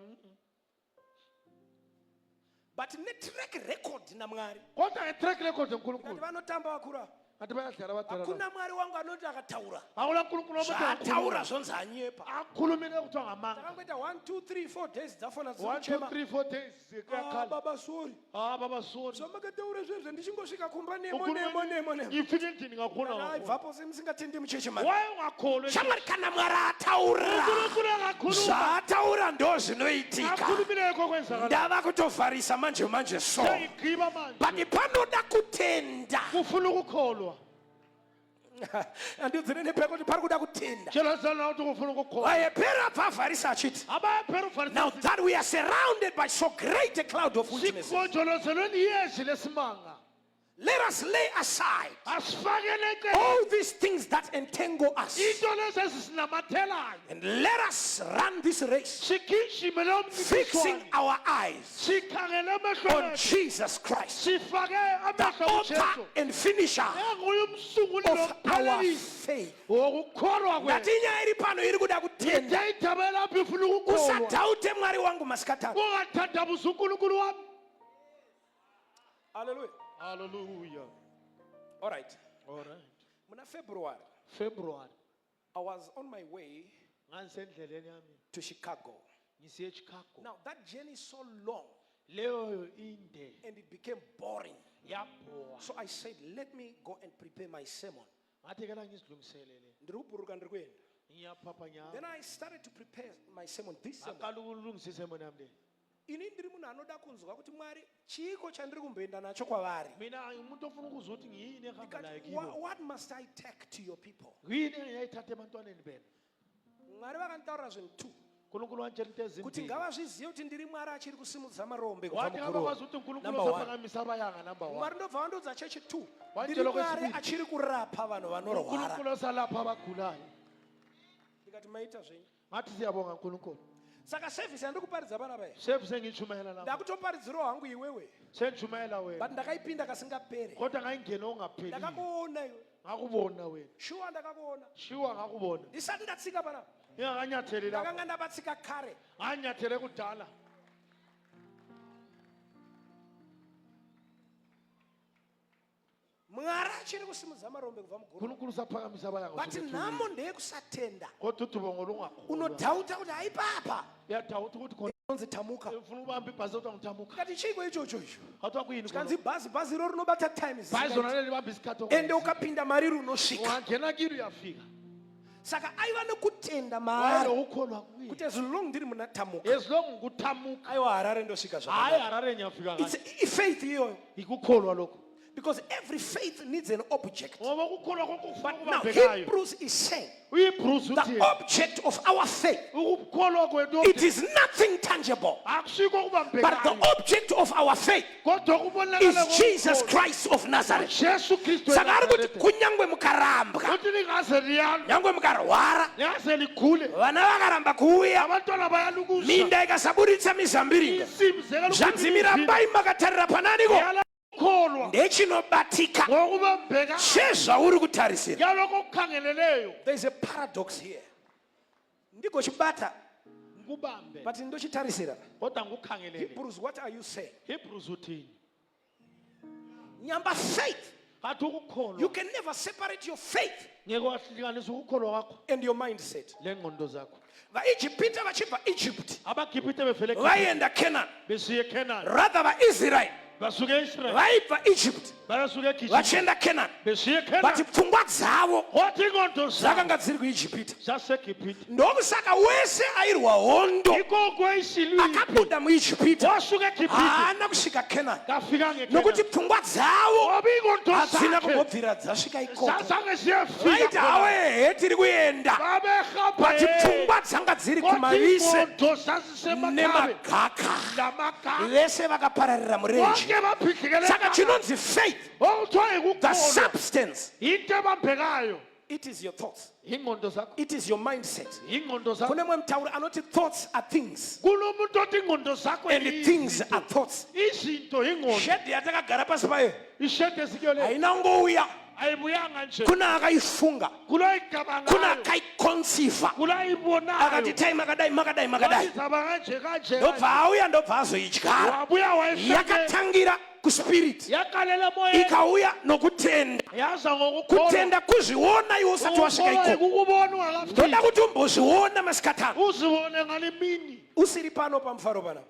But netrack record naMwari. Kodwa nge-track record Kati uNkulunkulu. vanotamba vakuru ava. Athi bayadlala abadala laba. Hakuna Mwari wangu anoti akataura. Akula uNkulunkulu omuthi Zvaataura angakhuluma. zvonzi anyepa. Akhulumile kuthiwa ngamanga. Takangoita 1 2 3 4 days dzafona 1 2 dzikuchema. 3 4 days Ah, kuyakhala. baba sorry. Ah baba sorry. Zvamakataura zvezve ndichingosvika kumba nemo Ukhuluma nemo nemo nemo. Ngifike endlini ngakhona Hayi ngakhona. bvapo semusingatendi muchechi mani. Why ungakholwa? Shamwari kana Mwari ataura. uNkulunkulu angakhuluma. Zvaataura ndo zvinoitika. Akhulumile kokwenzakala. Ndava kutovharisa manje manje so. Sengigqiba manje. But panoda kutenda. Kufuna ukukholwa. Handiudzire nepekuti pari kuda kutenda. Tshela sana ukuthi ufuna ukukholwa. VaHebheru abva avharisa achiti, AbaHebheru ufarisa. Now that we are surrounded by so great a cloud of witnesses, Sigonjolozelwe liyezi lesimanga. let us lay aside Asifakele eceleni all these things that entangle us into lezi ezisinamathelayo. and let us run this race, Sigijime lo fixing mncintiswano. our eyes Sikhangele amehlo on ethu. Jesus Christ, Sifake the amehlo author kuJesu. and finisher Enguye umsunguli of our nomphelelisi faith. wokukholwa kwethu. Ndati nyaya iri pano iri kuda kutenda. Ithe indaba elapho ifuna ukukholwa. Usadhaute Mwari wangu masikatano. Ungathandabuzi uNkulunkulu wami. Hallelujah. Hallelujah. All right. All right. Muna February, February I was on my way ngangisendleleni yami to Chicago. ngisiye eChicago. Now that journey is so long Leyo inde and it became boring. yabhowa. So I said, let me go and prepare my sermon. Ngathi ke la ngizilungiselele. Ndiri kubhuruka ndiri kuenda. Ngiyaphapha Then nyama. I started to prepare my sermon, this sermon. Aqala ukulungisa isermon yami le. Ini ndiri munhu anoda kunzwa kuti Mwari chiiko chandiri kumboenda nacho kwavari. Mina umuntu ofuna ukuzwa ukuthi ngiyini ehamba naye Ndikati, kibo. what must I take to your people? Yini engiyayithatha ebantwaneni benu? Mwari vakanditaurira zvinhu two. uNkulunkulu wantshela into Kuti ezimbili. ngavazvizive kuti ndiri Mwari achiri kusimudza marombe kubva Wathi muguruva. ngabakwazi ukuthi uNkulunkulu Number one. osaphakamisa abayanga number 1. Mwari ndobva vandiudza chechi two. Ndiri Wantshela Mwari okwesibili. achiri kurapa vanhu vanorwara. uNkulunkulu osalapha abagulayo. Ndikati maita zvenyu. Ngathi siyabonga uNkulunkulu. Saka service yandiri kuparidza vana vaya. Service engiyishumayela lapha. Ndakutoparidzirawo hangu iwewe. Sengishumayela wena. But ndakaipinda kasingapere. Kodwa ngayingena ongaphelile. Ndakakuona iwe. Ngakubona wena. Shuwa ndakakuona. Shuwa ngakubona. Ndisati ndatsika panapa. Ngingakanyatheli lapha. Ndakanga ndabatsika kare. Nganyathele kudala. Mwari achiri kusimudza marombe kubva muguru. uNkulunkulu usaphakamisa abayanga. But nhamo ndeyekusatenda. Kodwa udubo ngolungakholwa. Unodhauta kuti haipapa. Uyadawuta ukuthi khona Unonzi tamuka. ufuna ukubamba ibhasi kodwa ngithamuka. Ndikati chiiko ichocho icho. Kuthiwa kuyini Chikanzi khona? bhazi bhazi iro rinobata time Bhazi zvisingaiti. lona leli libamba isikhathi Ende okungayisiso. ukapinda mariri unosvika. Ungangena kilo uyafika. Saka aiva nekutenda maari Wayelokukholwa kuye. kuti as long ndiri muna tamuka. As long nguthamuka. Aiwa Harare ndosvika Hayi zvakanaka. Harare ngiyafika It's kahle. ifaith iyoyo. Ikukholwa lokho. Because every faith needs an object. Ngoba ukukholwa konke kufuna But now okubambekayo. Hebrews is saying UHebrews the uthi object of our faith, ukukholwa kwethu it is nothing tangible. akusiko But the okubambekayo. object of our faith Kodwa kubonakala is Jesus Christ of Nazareth. Jesu Kristu Saka ari kuti eNazaretha. kunyangwe mukarambwa, Uthi lingaze liyalwe, nyangwe mukarwara, lingaze ligule, vana vakaramba kuuya, abantwana bayalukuza. minda ikasaburitsa mizambiringa, Insimbi zekela zvanzi mirambai makatarira pananiko Yala ukukholwa ndechinobatika ngokubambeka chezvauri kutarisira. yalokho okukhangeleleyo. There is a paradox here. Ndigochibata Ngikubambe but ndochitarisira. kodwa ngikukhangelele. Hebrews, what are you saying? Hebrews uthini? Nyamba faith. Ngathi ukukholwa You can never separate your faith ngeke wahlukanisa ukukholwa kwakho and your mindset. lengqondo zakho. VaEgipita vachibva Egypt AbaGibhite bevele eGibhithe vaienda Canaan. besiye eCanaan Rather vaIsrael basuke eIsrael vaibva Egypt bayasuka eGibhithe vachienda Canaan. besiye But eCanaan. pfungwa dzavo Wathi ingqondo zabo dzakanga dziri kuIjipita. zaseGibhithe. Ndokusaka wese airwa hondo Yikho kweyishilwini akabuda muIjipita wasuka eGibhithe haana kusvika Canaan. kafika ngeCanaan. Nokuti pfungwa dzavo Ngoba ingqondo hadzina zakhe kumbobvira dzasvika ikoko. zazange ziyefika Vaiti khona. hawe he tiri kuenda. Babehamba But pfungwa dzanga dziri kodwa kumavise ingqondo zazisemakabe nemagaka. lamagaka Vese vakapararira murenje. bonke baphidlikele Saka chinonzi faith, okuthiwa the yikukholwa substance, into ebambekayo it is your thoughts. ingqondo zakho It is your mindset. ingqondo zakho Kune mumwe mutauri anoti thoughts are things kunomuntu othi ingqondo zakho and things izinto. are thoughts. Izinto ingqondo Shedhi yatakagara pasi payo ishede esikuyo le haina kungouya ayibuyanga nje kuna akaifunga kuna kuloyicabangayo akaiconceiva kuloyibonayo akati tai makadai makadai makadai wayizaba kanje kanje ndobva auya ndobva azoidyara wabuya wayihlanyela yakatangira kuspirit yakalela emoyeni ikauya nokutenda yaza ngokukholwa kutenda kuzviona iwe usati wasvika Ukukholwa ikoko yikukubona ungakafiki ndoda kuti umbozviona masikatano uzibone ngale mini usiri pano pamufaro panapa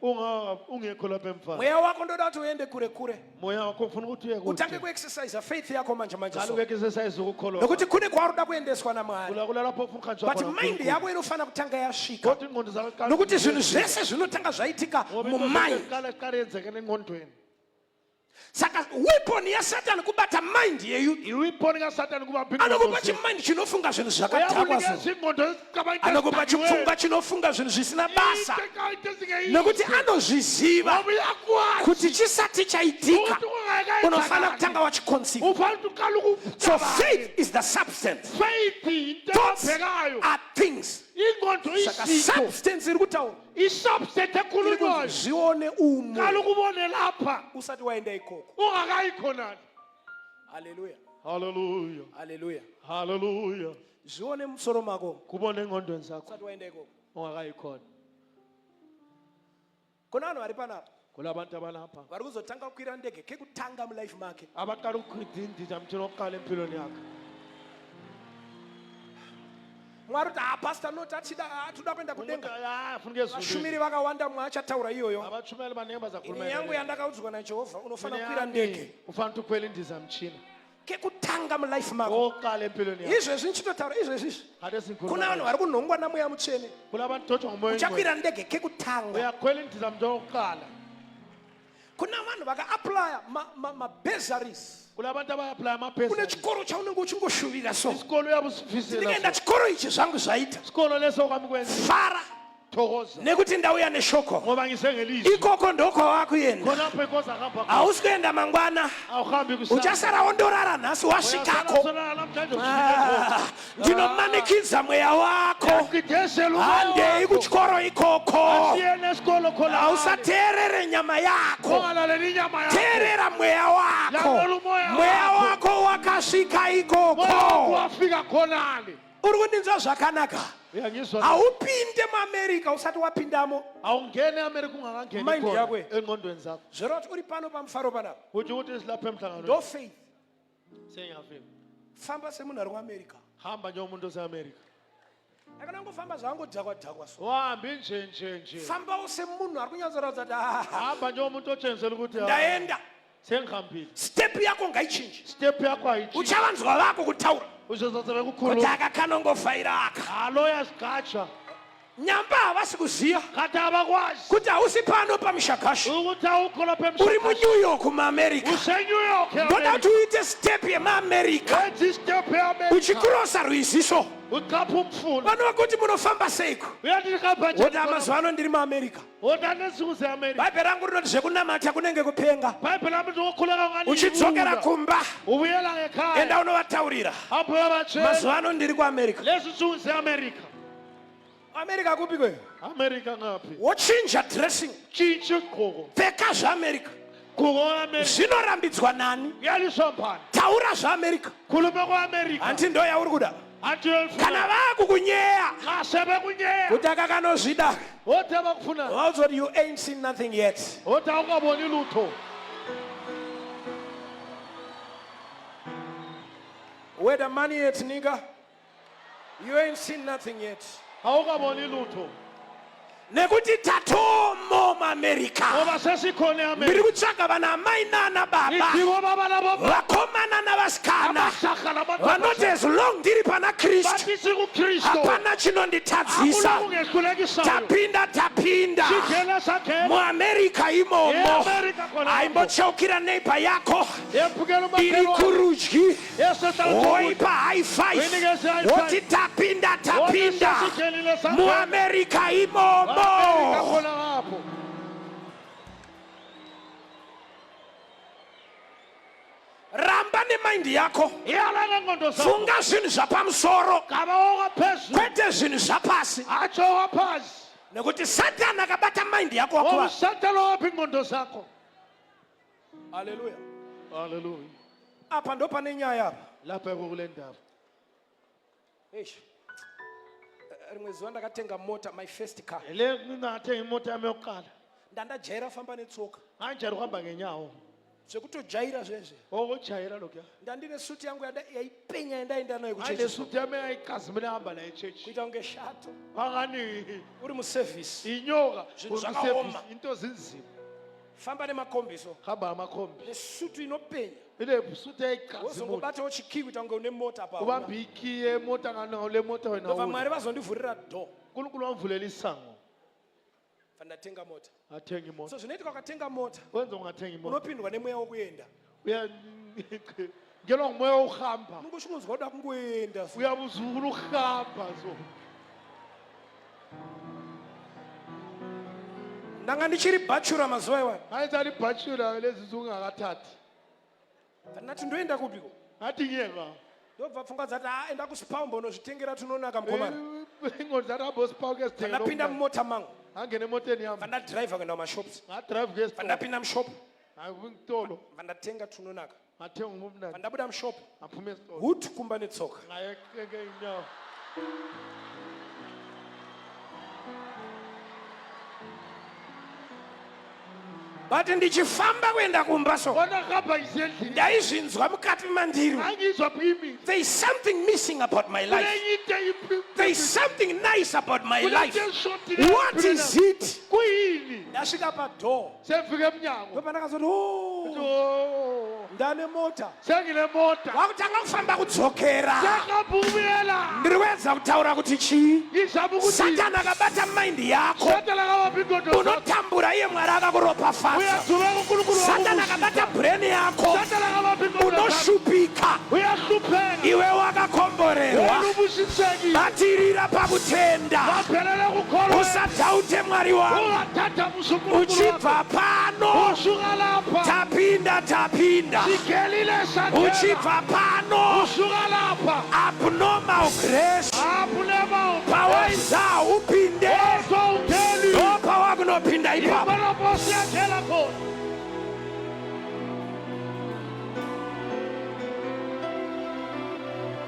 ungekho lapha emfana mweya wako ndoda kuti uende kure kure moya wakho ufuna ukuthi uye utange kude kuexercise faith yako manje manje qala so uku-exercise ukukholwa nokuti kune kwauri uda kuendeswa namwari kula kula lapho ufuna ukuhanjiswa but khona mind uNkulunkulu. yako inofanira kutanga yasvika kodwa ingqondo zakho ziqala nokuti zvinhu zvese zvinotanga zvaitika Ngoba into mumind ziqala ziqala yenzekela engqondweni. Saka weapon yaSatani kubata mind yeyouth. Iweapon kaSatani kubamba ingqondo Anokupa zethu. chimind chinofunga zvinhu zvakadhakwa Uyakunikeza so. ingqondo ezicabanga into Anokupa ezidakiweyo. chipfungwa chinofunga zvinhu zvisina basa. Into into ezingeyinto. Nekuti anozviziva Ngoba uyakwazi kuti chisati chaitika ukuthi kungakenzakali. unofanira kutanga wachiconceive. Ufanele ukuthi uqale So ukucabanga. faith is the substance. Faith into Thoughts ebhekayo. are things. Ingqondo Saka izinto. substance iri kutaura. Isubstance Iri ekhulunywayo. kunzi zvione umo Qala ukubone lapha usati waenda ikoko. ungakayi khonani. Hallelujah. Hallelujah. Hallelujah. Hallelujah. Zvione musoro mako Kubone engqondweni zakho usati waenda ikoko. ungakayi khona. Kuna vanhu vari panapa Kulabantu abalapha vari kuzotanga kukwira ndege kekutanga mulife make. abaqala ukukhwidindida mthini wokuqala empilweni yakhe. Mwari kuti ah pastor no tatida ah, toda kuenda Umuntu kudenga. ah ufuna ukuya ezulwini. Vashumiri vakawanda mwe achataura iyoyo. Abathumeli baningi Ini bazakhuluma. yangu yandakaudzwa naJehovha unofanira kukwira ndege Ufanele ukuthi ukhwele indizamtshina. kekutanga mulife mako. Oqala empilweni yakho. Izvezvi ndichitotaura izvezvi izvi. Kade sikhuluma. Kuna vanhu vari kunhongwa naMweya Mutsvene. Kulabantu dojwa ngumoya oyingcwele. Uchakwira ndege kekutanga. Uyakhwela indizamtshina okokuqala. Kuna vanhu vakaaplya mabursaries. Kulabantu abaya-applya Kune amabhesari. chikoro chaunenge uchingoshuvira so. Isikolo uyabe usifisela. Ndikaenda chikoro ichi zvangu zvaita. Isikolo leso kwami kwenza. Fara Thokoza. nekuti ndauya neshoko. Ngoba ngisengelizwi. Ikoko ndokwavakuenda. Khonapho inkosi ahamba khona. Hausi kuenda mangwana. Awuhambi kusasa. Uchasara wondorara nhasi wasvikako. Uyasala namhlanje ufike khona. Ah, ndinomanikidza mweya wako. Ngiyaqidezela umoya Handei wakho. kuchikoro ikoko. Asiyeni esikolo khona. Hausateerere nyama yako. Ungalaleli inyama yakho. Teerera mweya wako. Lalela umoya Mweya wakho. wako wakasvika Moya wakho ikoko. wafika khonale. Uri kundinzwa zvakanaka? Uyangizwa? Haupinde muAmerica usati wapindamo. Awungeni eAmerica ungakangeni Mind khona yakho. engqondweni zakho. Zvoreva kuti uri pano pamufaro panapa. Uthi ukuthi silapha emhlanganweni. Ndo faith. Sengiyafika. Famba semunhu ari kuAmerica. Hamba njengomuntu oseAmerica. Akana kungofamba zvaangodhakwa dhakwa so. Uhambi nje nje nje. Fambawo semunhu ari kunyatsoratidza kuti ah, Hamba njengomuntu otshengisela ukuthi ah, ndaenda. sengihambile. Step yako ngaichinje. Step yakho ayitshintshe. Uchavanzwa vako kutaura Uzozaza kuti bekukhuluma. aka kanongofaira aka. Alo yasigatsha. Nyamba havasi kuziva Kade abakwazi kuti hausi pano paMushagashi. ukuthi awukho lapha Uri emshakashi. muNew York muAmerica. UseNew York Ndoda eAmerica. kuti uite step yemuAmerica. Wenza istep eAmerica. Uchikurosa rwizi so. Uqapha umfula. Vanhu vakuti munofamba seiko? Uyathi ngihamba njani Woti khona? amazuva ano ndiri muAmerica. Woti anensuku ze-America. Bhaibheri rangu rinoti zvekunamata kunenge kupenga. Bhayibheli lami lithi ukukhuleka ngani Uchidzokera yiwula. kumba Ubuyela ngekhaya. enda unovataurira. Hamba uyobatshela. Mazuva ano ndiri kuAmerica. Lezi nsuku ze-America. America kupi kweyo? America ngaphi? Wochinja dressing. Tshintsha igqoko. Pfeka zveAmerica. Gqoko America. Zvinorambidzwa nani? Kuyaliswa mbani? Taura zveAmerica. Khuluma kwa-America. Hanti ndo yauri kuda. Hanti uyoyifuna. Kana vakukunyeya Xa sebekunyeya. kuti aka kanozvida. Wothi abakufuna. Vaudza kuti you ain't seen nothing yet. Wothi awukaboni lutho. Where the money at, nigga? You ain't seen nothing yet. Awukaboni lutho. Nekuti tatomo muAmerica. Ngoba sesikhona Ndiri eAmerica. kutsvaga vana amai nana baba. Idingo baba labo Vakomana navasikana. abajaha Vanoti namantombazana. as long ndiri pana Kristu. Bathi sikuKristu. Hapana chinonditadzisa. Akuna Tapinda tapinda. Singena sangena. MuAmerica imomo. EAmerica khona. Haimbocheukira neighbor yako. Yephukela Iri umakhelwane. kurudyi. Yesehlala Woipa high five. Uyinikeze high five. Woti tapinda tapinda. Wothi sesingenile sangena. MuAmerica imomo. America khona ngapho. Ramba nemaindi yako. Iyala ngengqondo zakho. Funga zvinhu zvapamusoro Gaba okaphezulu. kwete zvinhu zvapasi. Atsho okaphasi. Nekuti Satani akabata maindi yako Ngoba wakuva. uSathane waphi ingqondo zakho. Haleluya. Hallelujah. Apa ndo pane nyaya apa. Lapha kule ndaba. Eish. Rimwe zuva ndakatenga mota, my first car. Le ngingathenga imoto yami yokuqala. Ndandajaira famba netsoka. Nganjani ukuhamba ngenyawo. Zvekutojaira zvezve. Okujayela lokhuya. Ndandine suti yangu yaipenya yandaenda nayo kuchechi. Anesuti yami eyayikazimile hamba nayo echechi. Kuita kunge shato. Kwangani Uri muservice. inyoka Zvinhu zvakaoma. into zinzima. Famba nemakombiso. Hamba amakhombi. Nesutu inopenya. Ile suti eyayikazimula. Wozongobatawo chikii kuita kunge une mota apa. Ubamba ikiye emota ngani le mota wena. Ndobva Mwari vazondivhurira door. uNkulunkulu wamvulela isango. Fandatenga mota. Athenga imoto. So zvinoitika ukatenga mota. Wenza ungathenga imoto. Unopindwa nemweya wokuenda. Uya ngelwa ngumoya wokuhamba. Unongoshingonzwa kuda kungoenda. Uyabuzula ukuhamba so. Ndanga ndichiri bhachura mazuva iwayo. Ngayenza libhachura lezi nsuku ungakathathi. Ndati ndoenda kupiko? Ngathi ngiyeka. Ndobva pfungwa dzati ah enda kuSpar umbonozvitengera tunonaka mukomana. Ingqondo zathi hamba oSpar ukuyozithengela. Ndapinda mumota mangu. Ngangena emoteni yami. Vandadriver kuenda kumashops. Ngadrive kuya esitolo. Vandapinda mushop. Ngakutolo. Vandatenga tunonaka. Ngathenga umnandi. Vandabuda mushop. Ngaphuma esitolo. Hutu kumba netsoka. Ngayekeke inyawo. But ndichifamba kuenda kumba so Kona ngihamba ngisendlini. ndaizvinzwa mukati mandiri. Angizwa phimi. There is something missing about my life. Kunenye into iphi- There is something nice about my Kunento life. eshotileyo What empilweni is yami. it? Kuyini? Ndasvika padoor. Sefika emnyango. Ndopandakazoti oh, Oh, ndane mota. sengile mota. Wakutanga kufamba kudzokera. Sengihamba ukubuyela. Ndiri kuedza kutaura kuti chii? Ngizama ukuthi Satani akabata mind yako. Satani akabamba ingqondo zakho. Unotambura iye Mwari akakuropafadza. Uyadubeka uNkulunkulu Satani wakubusisa. akabata brain yako. Satani akabamba ingqondo zakho. Unoshupika. Uyahlupheka. Iwe wakakomborerwa. Wena ubusisekile. Batirira pakutenda. Baphelele kukholwa. Usadhaute Mwari wangu. Ungathathamusa uNkulunkulu wakho. Uchibva pano. Usuka lapha. Tapinda tapinda. Sigelile sangena. Uchibva pano. Usuka lapha. Abnormal grace. Abnormal. Pawainza upinde. Wazowungeni. Ndopawakunopinda ipapo. Yikho lapho siyangena khona.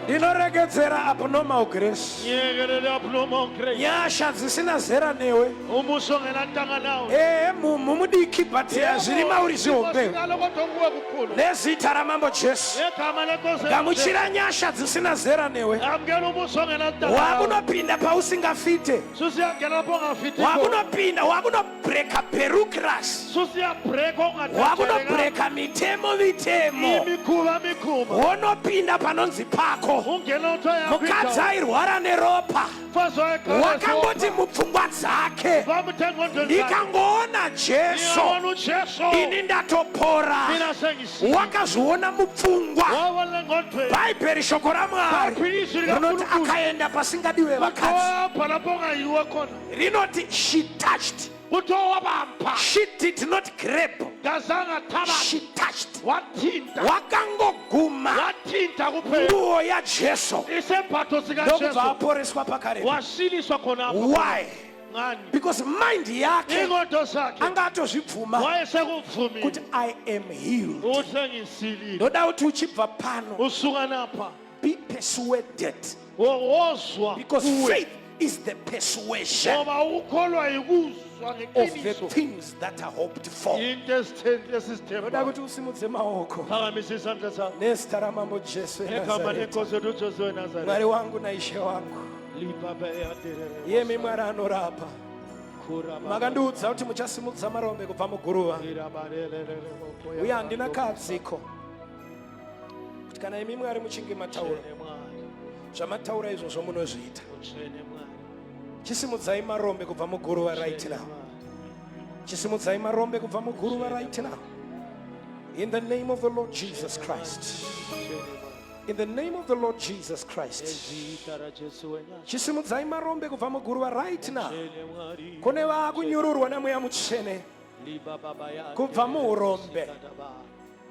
Ndinoregedzera abnormal grace. Ngiyekelele abnormal grace. Nyasha dzisina zera newe. Umuso ngelantanga nawe. Ehe mumhu mudiki but zviri mauri zvihombe. Ngalo kodwa kuwe kukhulu. Nezita ramambo Jesu. Ngegama lenkosi. Gamuchira nyasha dzisina zera newe. Amukela umuso ngelantanga nawe. Wakunopinda pausingafite. Susiyangena lapho ungafiti khona. Wakunopinda wakunobreaka bureaucracy. Susiyabreak ongathatheleka. Wakunobreaka mitemo mitemo. Imikhuba mikhuba. Wonopinda panonzi pako. Ungena uthiwa yakho Mukadzi indawo. airwara neropa. Mfazi wayekhala Wakangoti esofa. mupfungwa dzake. Bamuthe engqondweni zakhe. Ndikangoona Jesu Ngiyabona uJesu. ini ndatopora. Mina sengisile. Wakazviona mupfungwa. Wabona engqondweni. Bhaibheri shoko raMwari Bhayibheli izwi rinoti likaNkulunkulu. akaenda pasingadiwe vakadzi. Wapha lapho ongayiwa khona. Rinoti she touched. Kuthiwa wabampa. She did not grab. Ngazange athabathe. She touched. Wathinta. Wakangoguma Wathinta kuphela. nguo yaJesu. Isembatho Ndokubva sikaJesu. aporeswa pakarepo. Wasiliswa khonapho. Why? Ngani? Because mind yake Ingqondo zakhe. anga atozvibvuma Wayesekuvumile. kuti I am healed. Ukuthi sengisilile. Ndoda kuti uchibva pano Usuka napha. be persuaded Wozwa. because kuwe. faith is the persuasion Ngoba ukukholwa yikuzwa of the ngeqiniso. things that are hoped for. Into Ndoda esizithembayo. kuti usimudze maoko Phakamisa isandla sakho. nezita ramambo Jesu Egama eNazareta. lenkosi yethu uJesu weNazaretha. Mwari wangu naishe wangu Libaba eyaderere. yemi Mwari anorapa. Khura baba. Makandiudza kuti muchasimudza marombe kubva muguruva Irabarelelele bokoya. uye handina kadziko kuti kana imi Mwari muchinge mataura Utsvene Mwari. zvamataura izvozvo munozviita. Utsvene Mwari. Chisimudzai marombe kubva muguruva right Utsvene now. Mwari. Chisimudzai marombe kubva muguruva right now. In the name of the Lord Jesus Christ. Utsvene Mwari. In the name of the Lord Jesus Christ. Ezita raJesu weNazaretha. Chisimudzai marombe kubva muguruva right now. Utsvene Mwari. Kune vakunyururwa namweya mutsvene Libaba yaderere kubva muurombe, sikadaba.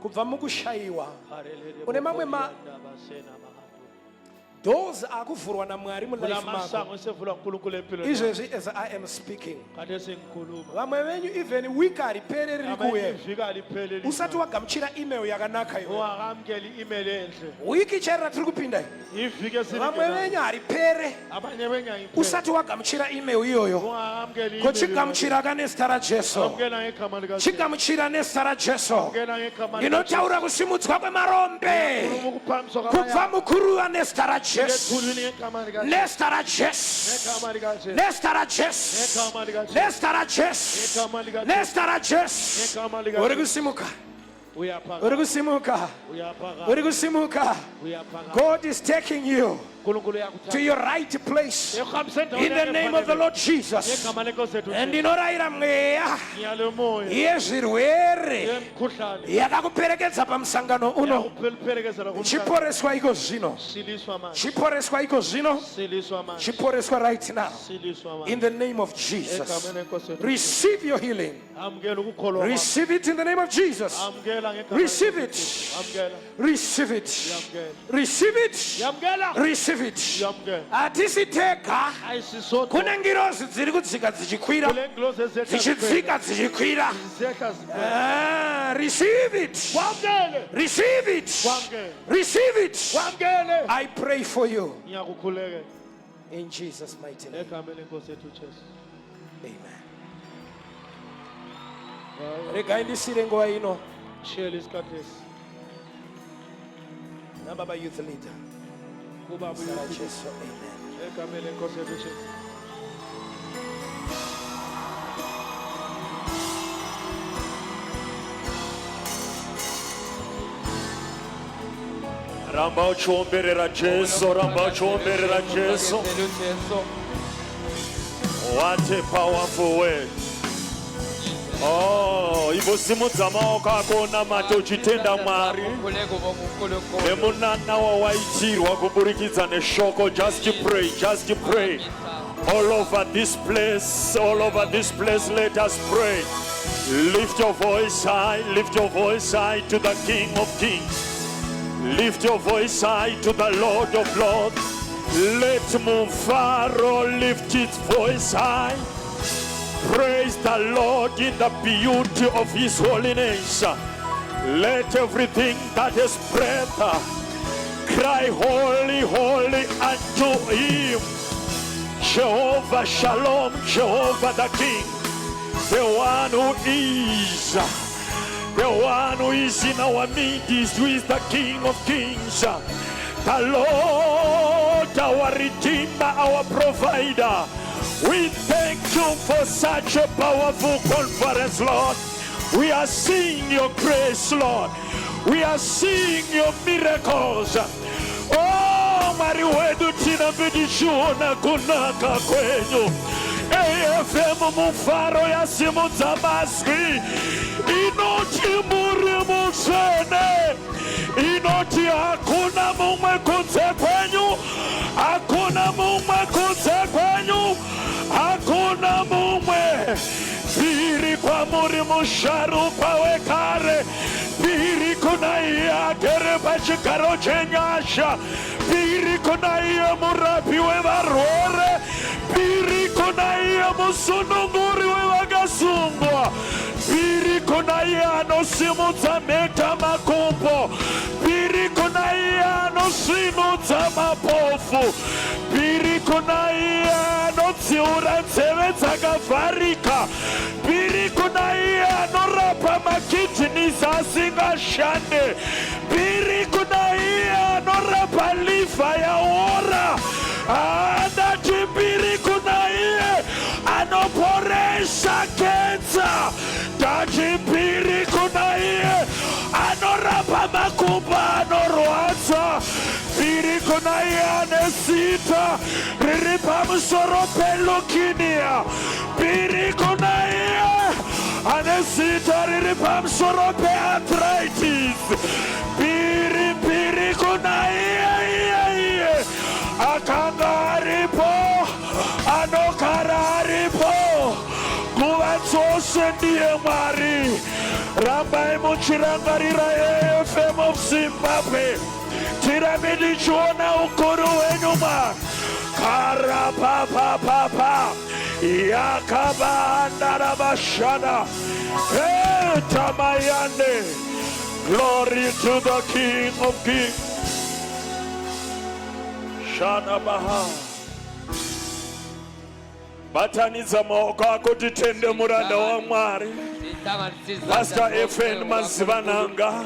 kubva mukushayiwa. Une mamwe ma doors akuvhurwa naMwari mulife mako Kulamasango esevulwa uNkulunkulu empilweni. izvezvi as I am speaking. Kade sengikhuluma. Vamwe venyu even week haripere riri Abanye kuuya. iviki aliphele. Usati wagamuchira email yakanaka iwe. Ungakamukeli i-email enhle. Wiki chairo ratiri kupinda iyi. Iviki Vamwe venyu haripere Abanye benyu ayiphele. usati wagamuchira email iyoyo. Ungakamukeli i-email. Ko chigamuchira ka nezita raJesu. Amukela ngegama likaJesu. Chigamuchira nezita raJesu. Amukela ngegama likaJesu. Ndinotaura kusimudzwa kwemarombe Khuluma ukuphakamiswa kubva kwamayanga. mukuruva nezita raJesu. Ethulwini ngegama likaJesu. Nezita raJesu. Ngegama likaJesu. Nezita raJesu. Ngegama likaJesu. Nezita raJesu. Ngegama likaJesu. Nezita raJesu. Ngegama likaJesu. Uri kusimuka. Uyaphakama. Uri kusimuka. Uyaphakama. Uri kusimuka. Uyaphakama. God is taking you. Unkulunkulu to uyakuthanda. your right place Ekuhambise endaweni in the name of the Lord Jesus. Ngegama lenkosi yethu Jesu. Ndinorayira mweya Ngiyalo moya yezvirwere yemkhuhlane yakakuperekedza pamusangano uno. yakuphelekezela kumhlaba. Chiporeswa iko zvino. Siliswa manje. Chiporeswa iko zvino. Siliswa manje. Chiporeswa right now. Siliswa manje. In the name of Jesus. Egameni lenkosi yethu. Receive your healing. Amukela ukukholwa kwakho. Receive it in the name of Jesus. Amukela ngegama Receive lenkosi it. yethu. Amukela. Receive it. Yamukela. Receive it. Yamukela. Receive it. Yamukela. Hatisi tega. Ayisisodwa. Kune ngirozi dziri kudzika dzichikwira. Kule ngilozi ezehla Dzichidzika dzichikwira. zehla zikwela. Ah, receive it. Kwamukele. Receive it. Kwamukele. Receive it. Kwamukele. I pray for you Ngiyakukhulekela in Jesus' mighty name. egameni lenkosi yethu Jesu. Amen. Regai ndisire nguva ino Share isikhathi lesi. nababa youth leader. Kubaba Zita uyuthi raJesu. Amen. egameni lenkosi yethu Jesu. Ramba uchiomberera Jesu, ramba uchiomberera Jesu. What a powerful word. Oh, imbosimudza maoko ako unamate uchitenda Mwari nemunana wawaitirwa kuburikidza neshoko. Just pray, just pray. All over this place, all over this place, let us pray. Lift your voice high, lift your voice high to the King of Kings. Lift your voice high to the Lord of Lords. Let Mufaro lift its voice high. Praise the Lord in the beauty of his holiness. Let everything that has breath cry holy, holy unto him. Jehovah Shalom, Jehovah the King, the one who is, the one who is in our midst, who is the King of Kings, the Lord, our Redeemer, our Provider. We thank you for such a powerful conference, Lord. We are seeing your grace, Lord. We are seeing your miracles. Oh, Mwari wedu tirambe tichiona kunaka kwenyu. AFM Mufaro yasimudza mazwi inoti muri mutsvene, inoti hakuna mumwe kunze kwenyu, hakuna mumwe kunze kwenyu, hakuna mumwe. Mbiri kwamuri musharukwa wekare, mbiri kuna iye agere pachigaro chenyasha, mbiri kuna iye murapi wevarwere, mbiri kuna iye musununguri wevakasungwa, mbiri kuna iye anosimudza mheta makumbo, mbiri kuna iye anosvinudza mapofu, mbiri kuna iye anotsiura nzeve dzakavharika, mbiri kuna iye anorapa makidneys asingashande, mbiri kuna iye anorapa liver yaora. Andati mbiri kuna iye anoporesa kenza, ndati mbiri kuna iye anorapa makumbo anorwadza, mbiri kuna iye ane zita riri pamusoro peleukemia, mbiri kuna iye ane zita riri pamusoro pearthritis, mbiri mbiri kuna iye iye iye akanga aripo, anogara aripo nguva dzose, ndiye Mwari. Rambai muchirangarira AFM of Zimbabwe, tirambe tichiona ukuru hwenyu. Ma karapapapapa yakabandarabashana etamayande. Glory to the King of Kings. Shana baha. Batanidza maoko ako titende muranda waMwari, Pastor FN Mazivananga.